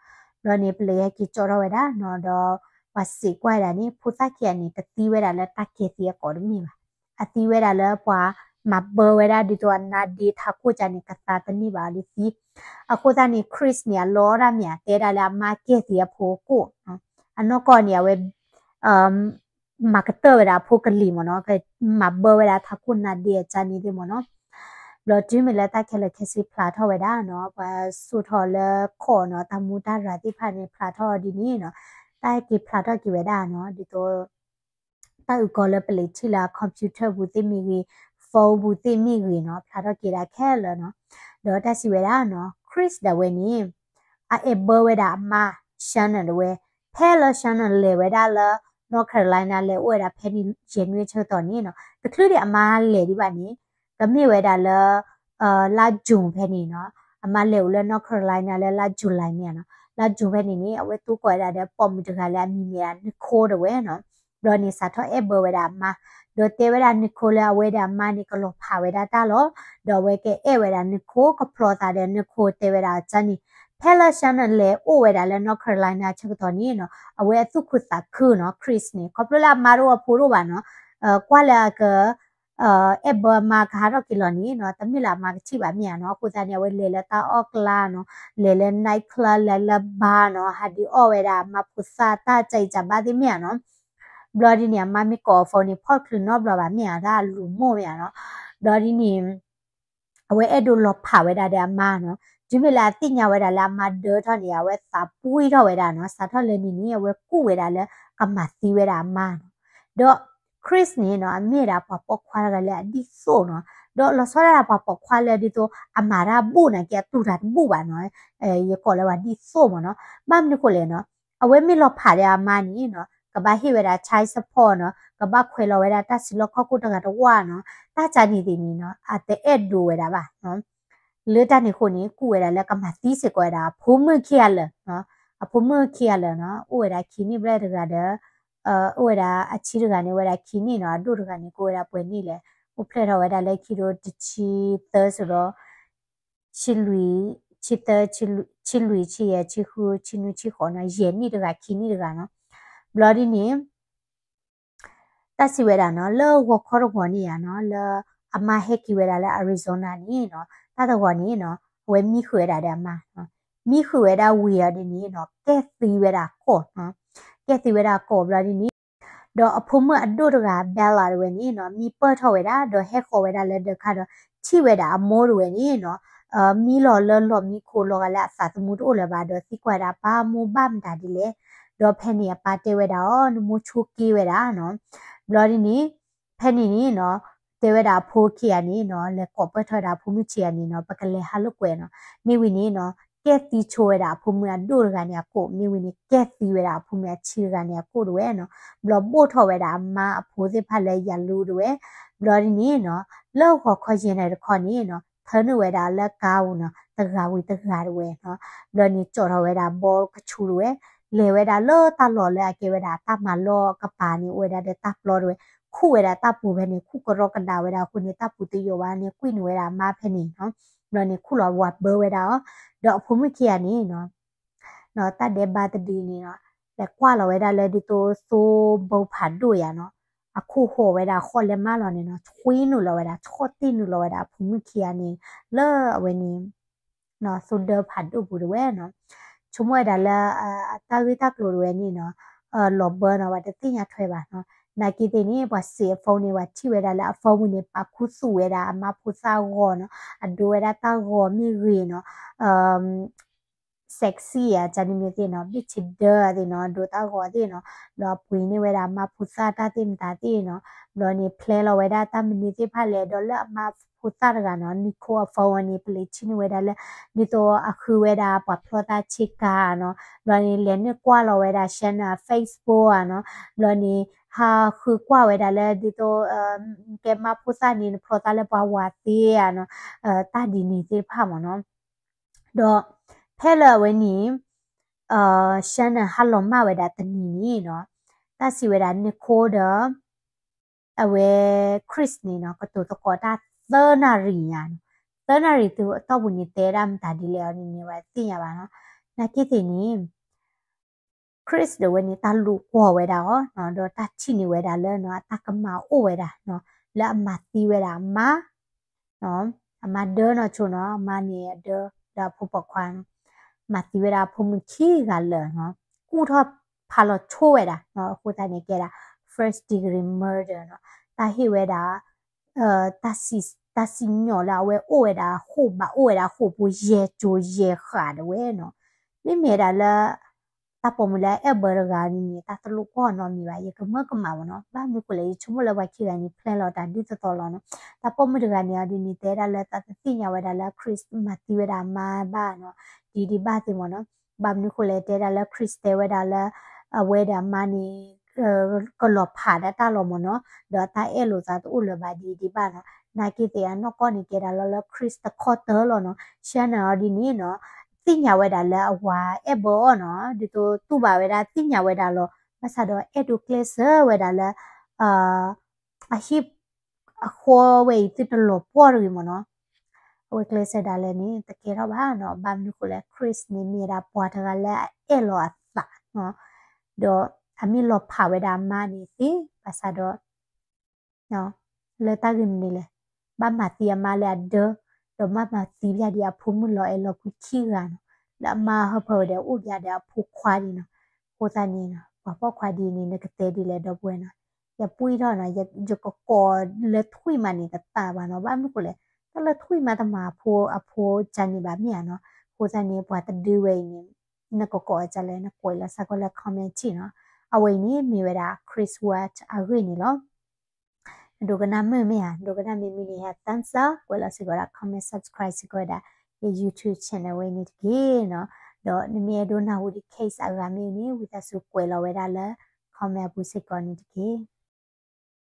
ဘျီန့ၣ် ပလံၤဟဲက့ၤကၠီထီၣ်ဝဲဒၣ်နီၤ ဒီးပှၤစံးကွၢ်ဝဲဒၣ်န့ၣ် ဖိသၣ်ခံဂၤန့ၣ် တသံဝဲဒၣ်လၢတၢ်ကဲသံအကိာ်တမ့ၢ်ဘၣ် အသံဝဲဒၣ်လၢပှၤမၤဘၢဝဲဒၣ်ဒ်သိးအနါဒ့ထးခိၣ်ကန့ၣ် ကသါတန့ၢ်ဘၣ်အီၤဒ်သံ အဃိသတးန့ၣ် Chris န့ၣ် အလီတၢ်မ့ၢ်ဧါ တဲဒၣ်လၢအမါကဲသံအဖိအကိၣ်နီၤ အနီၢ်ကီၢ်န့ၣ် အဝဲ မၤကတၢၢ်ဝဲဒၣ်အဖိကလံၤမးနီၤ ကမၤဘၢဝဲဒၣ်ထးခိၣ်နါဒ့အကန့ၣ်သ့ၣ်မးနီၤ ဘျီတုၤမ့ၢ်လၢတၢ်ခဲလၢာ်ခဲဆ့ဖျါထီၣ်ဝဲဒၣ်နီၤ ပှၤစိာ်ထီၣ်လၢခီၣ်နီၤ တၢ်မူတၢ်ရၤသ့ၣ်တဖၣ်န့ၣ် ဖျါထီၣ်ဒ်န့ၣ်နီၤ တၢ်ဟဲက့ၤဖျါထီၣ်က့ၤဝဲဒၣ်နီၤ ဒ်သိး တၢ်အုၣ်ကီၤလၢပလံၤထံၣ်လၢ computer ပူၤသ့ၣ်မ့ၢ်ဂ့ၤ phone ပူၤသ့ၣ်မ့ၢ်ဂ့ၤနီၤ ဖျါထီၣ်က့ၤဒၣ်ခဲလၢာ်နီၤ ဒီးတၢ်စံးဝဲဒၣ်နီၤ Chris ဒၣ်ဝဲန့ၣ် အအဲၣ်ဘၢဝဲဒၣ်အမါ Shanna တဝဲ ဖဲလၢ Shanna လဲၤဝဲဒၣ်လၢ North Carolina လဲၤအိၣ်ဝဲဒၣ်ဖဲန့ၣ် ယဲၢ်နွံဆၢကတီၢ်န့ၣ်နီၤ တချုးဒံးအမါလဲၤဒံးဘၣ်န့ၣ် ကမ့ၢ်ဝဲဒၣ်လၢ လါ June ဖဲန့ၣ်နီၤ အမါလဲၤအိၣ်လၢ North Carolina လၢလါ July န့ၣ်နီၤ လါ June ဖဲန့ၣ်န့ၣ် အဝဲသံကွၢ်ဝဲဒၣ်ဒီးပိာ်မုၣ်တဂၤလၢအမံၤမ့ၢ်ဒၣ် Nicole တဝဲနီၤ ဘျီန့ၣ် စးထီၣ်အဲၣ်ဘၢဝဲဒၣ်အမါ ဒီးတဲဝဲဒၣ် Nicole လၢအဝဲဒီးအမါန့ၣ် ကလီၤဖးဝဲဒၣ်တၢ်လီၤ ဒီးအဝဲကအဲၣ်ဝဲဒၣ် Nicole ကဖျီသးဒီး Nicole တဲဝဲဒၣ်အကန့ၣ် ဖဲလၢ Shanna လဲၤအိၣ်ဝဲဒၣ်လၢ North Carolina ဆၢကတီၢ်န့ၣ်နီၤ အဝဲအသူၣ်ခုသးခုနီၤ Chris န့ၣ် ခီဖျိလၢအမါတအိၣ်အဖိတအိၣ်ဘၣ်နီၤ ကွၢ်လၢအက အဲၣ်ဘၢအမါကဟးထီၣ်က့ၤလီၤန့ၣ်နီၤ တမ့ၢ်လၢအမါကထံၣ်ဘၣ်မ့ၢ်ဧါနီၤ အဃိသတးန့ၣ် အဝဲလဲၤလၢတၢ်အီၣ်ကျါနီၤ လဲၤလၢ night club လဲၤလၢ bar နီၤ ဟးဒုးအီၣ်ဝဲဒၣ်အမါဖိသၣ်တၢ်ကအံၣ်စၢ်ဘါသ့ၣ်မ့ၢ်ဧါနီၤ ဘျီဒ်န့ၣ် အမါမ့ၢ်ကိးအ phone န့ၣ် ဖီၣ်ချုးနီတဘျီဘၣ်မ့ၢ်ဧါ တၢ်အလူၤမိၢ်မ့ၢ်ဧါနီၤ ဘျီဒ်န့ၣ် အဝဲအဲၣ်ဒိးလီၤဖးဝဲဒၣ်ဒီးအမါနီၤ တုၤမ့ၢ်လၢအသ့ၣ်ညါဝဲဒၣ်လၢအမါဒၢထီၣ်န့ၣ် အဝဲသးပှံၢ်ထီၣ်ဝဲဒၣ်နီၤ စးထီၣ်လၢန့ၣ်န့ၣ် အဝဲကူၣ်ဝဲဒၣ်လၢကမၤသံဝဲဒၣ်အမါနီၤ ဒီး Chris န့ၣ်နီၤ အမ့ၢ်ဝဲဒၣ်ပှၤပိာ်ခွါတဂၤလၢအဒ်သိးနီၤ ဒီးလီၤဆီဒၣ်တၢ်ပှၤပိာ်ခွါလၢဒ်သိး အမၤတၢ်ဘူၣ်နာ်က့ အတူၢ်တၢ်တဘူၣ်ဘၣ်နီၤ ယကိးလၢပှၤဒ်သိးမ့ၢ်နီၤ ဘၣ်မနုၤဃိလဲၣ်နီၤ အဝဲမ့ၢ်လီၤဖးဒီးအမါန့ၣ်နီၤ ကဘၣ်ဟ့ၣ်ဝဲဒၣ် child support နီၤ ကဘၣ်ခွဲးလီၤဝဲဒၣ်တၢ်စုလီၢ်ခီၣ်ခိၣ်တဂၤတဝၢ်နီၤ တၢ်ကန့ၣ်သ့ၣ်န့ၣ်နီၤ အတအဲၣ်ဒိးဝဲဒၣ်ဘၣ်နီၤ လၢတၢ်န့ၣ်အဃိန့ၣ် ကူၣ်ဝဲဒၣ်လၢကမၤသံစ့ၢ်ကီးဝဲဒၣ် အဖိမုၣ်ခံဂၤလၢာ်နီၤ အဖိမုၣ်ခံဂၤလၢာ်နီၤ အိၣ်ဝဲဒၣ်ခံနံၣ်ဘျဲၣ်တဂၤဒီး အိၣ်ဝဲဒၣ်အဆံးတဂၤန့ၣ် အိၣ်ဝဲဒၣ်ခံနံၣ်နီၤ အဒိၣ်တဂၤန့ၣ် ကအိၣ်ဝဲဒၣ်ပှဲၤနံၣ်လဲၣ် အိၣ်ဖျဲၣ်ထီၣ်ဝဲဒၣ်လၢခံကထိတဆံသၢစိၤဒီး ဆံလွံၢ် ဆံသၢ ဆံလွံၢ် ဆံယဲၢ် ဆံဃု ဆံနွံ ဆံဃိးနီၤ ယဲၢ်နံၣ်တဂၤ ခံနံၣ်တဂၤနီၤ ဘျီဒ်န့ၣ် တၢ်စံးဝဲဒၣ်နီၤ လၢဂီၤခီတဂီၤန့ၣ်ဧါနီၤ လၢအမါဟဲက့ၤဝဲဒၣ်လၢ Arizona န့ၣ်နီၤ တၢ်တဂီၤန့ၣ်နီၤ အဝဲမံဃုာ်ဝဲဒၣ်ဒီးအမါနီၤ မံဃုာ်ဝဲဒၣ်ဝံၤအီၤဒ်န့ၣ်နီၤ ကဲသံဝဲဒၣ်အကိာ်နီၤ ကဲသံဝဲဒၣ်အကိာ်ဘျီဒ်န့ၣ် ဒီးအဖိမုၣ်အဒိၣ်တဂၤ Bella တဝဲန့ၣ်နီၤ မံပၢၢ်ထီၣ်ဝဲဒၣ် ဒီးဟဲဃီၤဝဲဒၣ်လၢဒၢးခါဒီး ထံၣ်ဝဲဒၣ်အမိၢ်တဝဲန့ၣ်နီၤ မံလီၤလၢလီၢ်မံခိၣ်လီၤဂာ်လၢအသးသမူတအိၣ်လၢၤဘၣ် ဒီးသံကွၢ်ဝဲဒၣ် ပၢ်မိၢ်ဘၣ်မတၤဒ်လဲၣ်. ဒီးဖဲန့ၣ်အပၢ်တဲဝဲဒၣ်အီၤ နမိၢ်ဆိက့ဝဲဒၣ်နီၤ. ဘျီဒ်န့ၣ် ဖဲန့ၣ်န့ၣ်နီၤ တဲဝဲဒၣ်အဖိခံဂၤန့ၣ်နီၤ လဲၤကိးပၢၢ်ထီၣ်ဝဲဒၣ်အဖိမုၣ်ခံဂၤန့ၣ်နီၤ ပကလဲၤဟးလိာ်ကွဲနီၤ. မ့ၢ်ဝံၤန့ၣ်နီၤ ကဲသံဆိဝဲဒၣ်အဖိမုၣ်အဒိၣ်တဂၤန့ၣ်အကိး မ့ၢ်ဝံၤန့ၣ် ကဲသံဝဲဒၣ်အဖိမုၣ်အဆံးတဂၤန့ၣ်အကိးတဝဲနီၤ. ဘျီဘိၣ်ထီၣ်ဝဲဒၣ်အမါအဖိသ့ၣ်တဖၣ်လၢယလူတဝဲ ဘျီဒ်န့ၣ်နီၤ လၢဂီၤခီယဲၢ်နၣ်ရံၣ်တခီန့ၣ်နီၤ ထၢနုာ်ဝဲဒၣ်လၢကါပူၤနီၤ တဂၤဝံၤတဂၤတဝဲနီၤ. ဘျီန့ၣ် ကၠီၣ်ထီၣ်ဝဲဒၣ်ဘီကဆူတဝဲ လဲၤဝဲဒၣ်လၢတၢ်လီၢ်လၢအကဲဝဲဒၣ်တၢ်မၤလီၢ်ကပၤန့ၣ် အိၣ်ဝဲဒၣ်ဒီးတၢ်ပျီတဝဲ ခူၣ်ဝဲဒၣ်တၢ်ပူၤဖဲန့ၣ် ခူၣ်ကရီကဒါဝဲဒၣ်အဃိန့ၣ် တၢ်ပူၤတယိာ်ဘၣ်န့ၣ် ကွံာ်နုာ်ဝဲဒၣ်အမါဖဲန့ၣ်နီၤ. ဘျီန့ၣ် ခူၣ်လီၤဝးဘၢဝဲဒၣ်အီၤ ဒီးအဖိမုၣ်ခံဂၤန့ၣ်နီၤ နီၤ တၢ်ဒဲးဘးတဒုန့ၣ်နီၤ လဲၤကွၢ်လီၤဝဲဒၣ်လၢဒ်သိးသိဘိဖးဒိၣ်ယၤနီၤ အခိၣ်ဟီၣ်ဝဲဒၣ်ဃီလဲၤမးလီၤန့ၣ်နီၤ ဆွံနုာ်လီၤဝဲဒၣ် ဆီၣ်တံၢ်နုာ်လီၤဝဲဒၣ်အဖိမုၣ်ခံဂၤန့ၣ် လၢအဝဲန့ၣ် သိဒၢဖးဒိၣ်ပူၤတဝဲနီၤ. ဆိကမိၣ်ဝဲဒၣ်လၢ အတၢ်ဂ့ၢ်တၢ်ကျိၤတဝဲန့ၣ်နီၤ လီၤဘၢနီၤ ပှၤတသ့ၣ်ညါထွဲဘၣ်နီၤ. နာ်က့သ့ၣ်န့ၣ် ပှၤစံးအ phone န့ၣ် ပှၤထံၣ်ဝဲဒၣ်လၢအ phone ပူၤန့ၣ် ပာ်ခူသူၣ်ဝဲဒၣ် အမါဖိသၣ်အဂီၤနီၤ အဒိဝဲဒၣ်တၢ်ဂီၤမ့ၢ်ဂ့ၤနီၤ sexy အကန့ၣ်မ့ၢ်သ့ၣ်နီၤ ဘ့ၣ်ဆ့ဒၢသ့ၣ်နီၤ ဒိတၢ်ဂီၤသ့ၣ်နီၤ ဘျီအပှ့ၤန့ၢ်ဝဲဒၣ်အမါဖိသၣ်တၢ်သ့ၣ်မတၤသ့ၣ်နီၤ ဘျီန့ၣ် ဖျဲလီၤဝဲဒၣ်တၢ်မနုၤသ့ၣ်တဖၣ်လဲၣ် ဒီးလၢအမါဖိသၣ်တဂၤနီၤ Nicole အ phone ဝဲန့ၣ် ပလံးထံၣ်န့ၢ်ဝဲဒၣ်လၢ ဒ်သိးအဃုဝဲဒၣ်ပှၤဖျီတၢ်ဆ့ကၤနီၤ ဘျီန့ၣ် လဲၤနုာ်ကွၢ်လီၤဝဲဒၣ် Shanna Facebook နီၤ ဘျီန့ၣ် ဟးဃုကွၢ်ဝဲဒၣ်လၢဒ်သိး ကဲမါဖိသၣ်န့ၣ် နဖျီသးလၢပှၤဝၤသ့ဧါနီၤ တၢ်ဒ်န့ၣ်သ့ၣ်တဖၣ်မ့ၢ်နီၤ. ဒီးဖဲလၢအဝဲန့ၣ် Shanna ဟးလီၤမၢ်ဝဲဒၣ်တနံၤန့ၣ်နီၤ တၢ်စံးဝဲဒၣ် Nicole ဒီး အဝဲ Chris န့ၣ်နီၤ ကတိၤသကိးတၢ်သၢနၣ်ရံၣ်ညါနီၤ သၢနၣ်ရံၣ်အတီၢ်ပူၤန့ၣ် တဲဒၣ်မတၤဒ်လဲၣ်အီၤန့ၣ်န့ၣ် ပှၤတသ့ၣ်ညါဘၣ်နီၤ. နာ်က့သ့ၣ်န့ၣ် Chris ဒီးဝဲန့ၣ် တၢ်လူၤကွီၢ်ဝဲဒၣ်အီၤနီၤ ဒီးတၢ်ထံၣ်န့ၢ်ဝဲဒၣ်လၢနီၤ အတၢ်ကမၣ်အိၣ်ဝဲဒၣ်နီၤ လၢအမၤသံဝဲဒၣ်အမါ အမါဒၢနီၢ်ဆိနီၤ အမါန့ၣ်အဒၢ ဒီးအဖိပိာ်ခွါနီၤ မၤသံဝဲဒၣ်အဖိမုၣ်ခံဂၤလၢာ်နီၤ ကူၣ်ထီၣ်ဖးလီၤဆိဝဲဒၣ်နီၤ အဃိသတးန့ၣ်ကဲဒၣ် first degree murder နီၤ တၢ်ဟ့ၣ်ဝဲဒၣ် တၢ်စံၣ်ညီၣ်လၢအဝဲအိၣ်ဝဲဒၣ်အဃိ ဘၣ်အိၣ်ဝဲဒၣ်အဃိဖိယဲၢ်ကၠိယဲၢ်ဃာ်တဝဲနီၤ မ့မ့ၢ်ဒၣ်လၢ တၢ်ပိာ်မုၣ်လၢအအဲၣ်ဘၢတဂၤန့ၣ် တၢ်တလိၣ်ကွီၢ်နီတမံၤဘၣ် ယကမၢကမၣ်မ့ၢ်နီၤ ဘၣ်မနုၤဃိလဲၣ် ယဆိကမိၣ်လၢပှၤခံဂၤန့ၣ် plan လီၤတၢ်ဒ်သိးသိးလီၤနီၤ တၢ်ပိာ်မုၣ်တဂၤန့ၣ်အီၤဒ်န့ၣ် တဲဒၣ်လၢတၢ်တသ့ၣ်ညါဝဲဒၣ်လၢ Chris မၤသံဝဲဒၣ်အမါဘၣ်နီၤ ဒ်ဒံးဘၣ်သ့ၣ်မ့ၢ်နီၤ ဘၣ်မနုၤဃိလဲၣ် တဲဒၣ်လၢ Chris တဲဝဲဒၣ်လၢ အဝဲဒီးအမါန့ၣ် ကလီၤဖးဒၣ်တၢ်လီၤမ့ၢ်နီၤ ဒီးတၢ်အဲၣ်လိာ်သးတအိၣ်လၢၤဘၣ်ဒ်ဒံးဘၣ်နီၤ နာ်က့သ့ၣ်အနီၢ်ကီၢ်န့ၣ်ကဲဒၣ်လီၤလၢ Chris တခီတၢၢ်လီၤနီၤ Shanna အီၤဒ်န့ၣ်နီၤ သ့ၣ်ညါဝဲဒၣ်လၢအဝၤအဲၣ်ဘၢအီၤနီၤ ဒ်သိးတူၢ်ဘၣ်ဝဲဒၣ်သ့ၣ်ညါဝဲဒၣ်လီၤ ဘၣ်ဆၣ်ဒီးအဲၣ်ဒိးကျဲးစၢးဝဲဒၣ်လၢ အဟံၣ် အဃီဝဲအံၤသုတလီၤပှီၢ်တဂ့ၤမ့ၢ်နီၤ အဝဲကျဲးစၢးဒၣ်လဲာ်န့ၣ် တကဲထီၣ်ဘၣ်နီၤ ဘၣ်မနုၤဃိလဲၣ် Chris န့ၣ်မ့ၢ်ဝဲဒၣ်ပှၤတဂၤလၢအအဲၣ်လီၤအသးနီၤ ဒီးအမ့ၢ်လီၤဖးဝဲဒၣ်အမါန့ၣ်သ့ ဘၣ်ဆၣ်ဒီး လၢတၢ်ဂ့ၢ်မနုၤလဲၣ် ဘၣ်မၤသံအမါလၢအဒၢ ဒီးဘၣ်မၤသံဘၣ်ဒံးအဖိမုၣ်လီၤအဲၣ်လီၤကွံခံဂၤနီၤ လၢအမါဟၢဖၢဝဲဒီးအိၣ်ဘၣ်ဒီးအဖိခွါဒံးနီၤ အဃိသတးန့ၣ်နီၤ ပှၤပိာ်ခွါဒ်န့ၣ် နကတဲဒ်လဲၣ်ဒီပုၢ်ဝဲၢ်နီၤ ယပှံၢ်ထီၣ်နီၤ ယကကိးလၢထွံၣ်မးန့ၣ် တတၢ်ဘၣ်နီၤ ဘၣ်မနုၤဃိလဲၣ် တၢ်လၢထွံၣ်မးတမၤအဖိအဖိကန့ၣ်ဘၣ်မ့ၢ်ဧါနီၤ အဃိသတးန့ၣ် ပှၤတဒုဝဲအံၤန့ၣ် နကကိးအီၤဒ်လဲၣ် နကွဲးလီၤစ့ၢ်ကီးလၢ comment ထံၣ်နီၤ အဝဲအံၤန့ၣ်မ့ၢ်ဝဲဒၣ် Chris Watts အဂ့ၢ်န့ၣ်လီၤ နဒိကနၣ်မုာ်မ့ၢ်ဧါ နဒိကနၣ်မ့ၢ်မုာ်န့ၣ် ဟဲ thumbs up ကွဲးလီၤစ့ၢ်ကီးဒၣ် comment subscribe စ့ၢ်ကီးဝဲဒၣ် ယ YouTube channel ဝဲန့ၣ်တက့ၢ်နီၤ ဒီးနမ့ၢ်အဲၣ်ဒိးနၢ်ဟူဒံး case အဂၤမ့ၢ်န့ၣ် ဝံသးစူၤကွဲးလီၤဝဲဒၣ်လၢ comment အပူၤစ့ၢ်ကီးန့ၣ်တက့ၢ်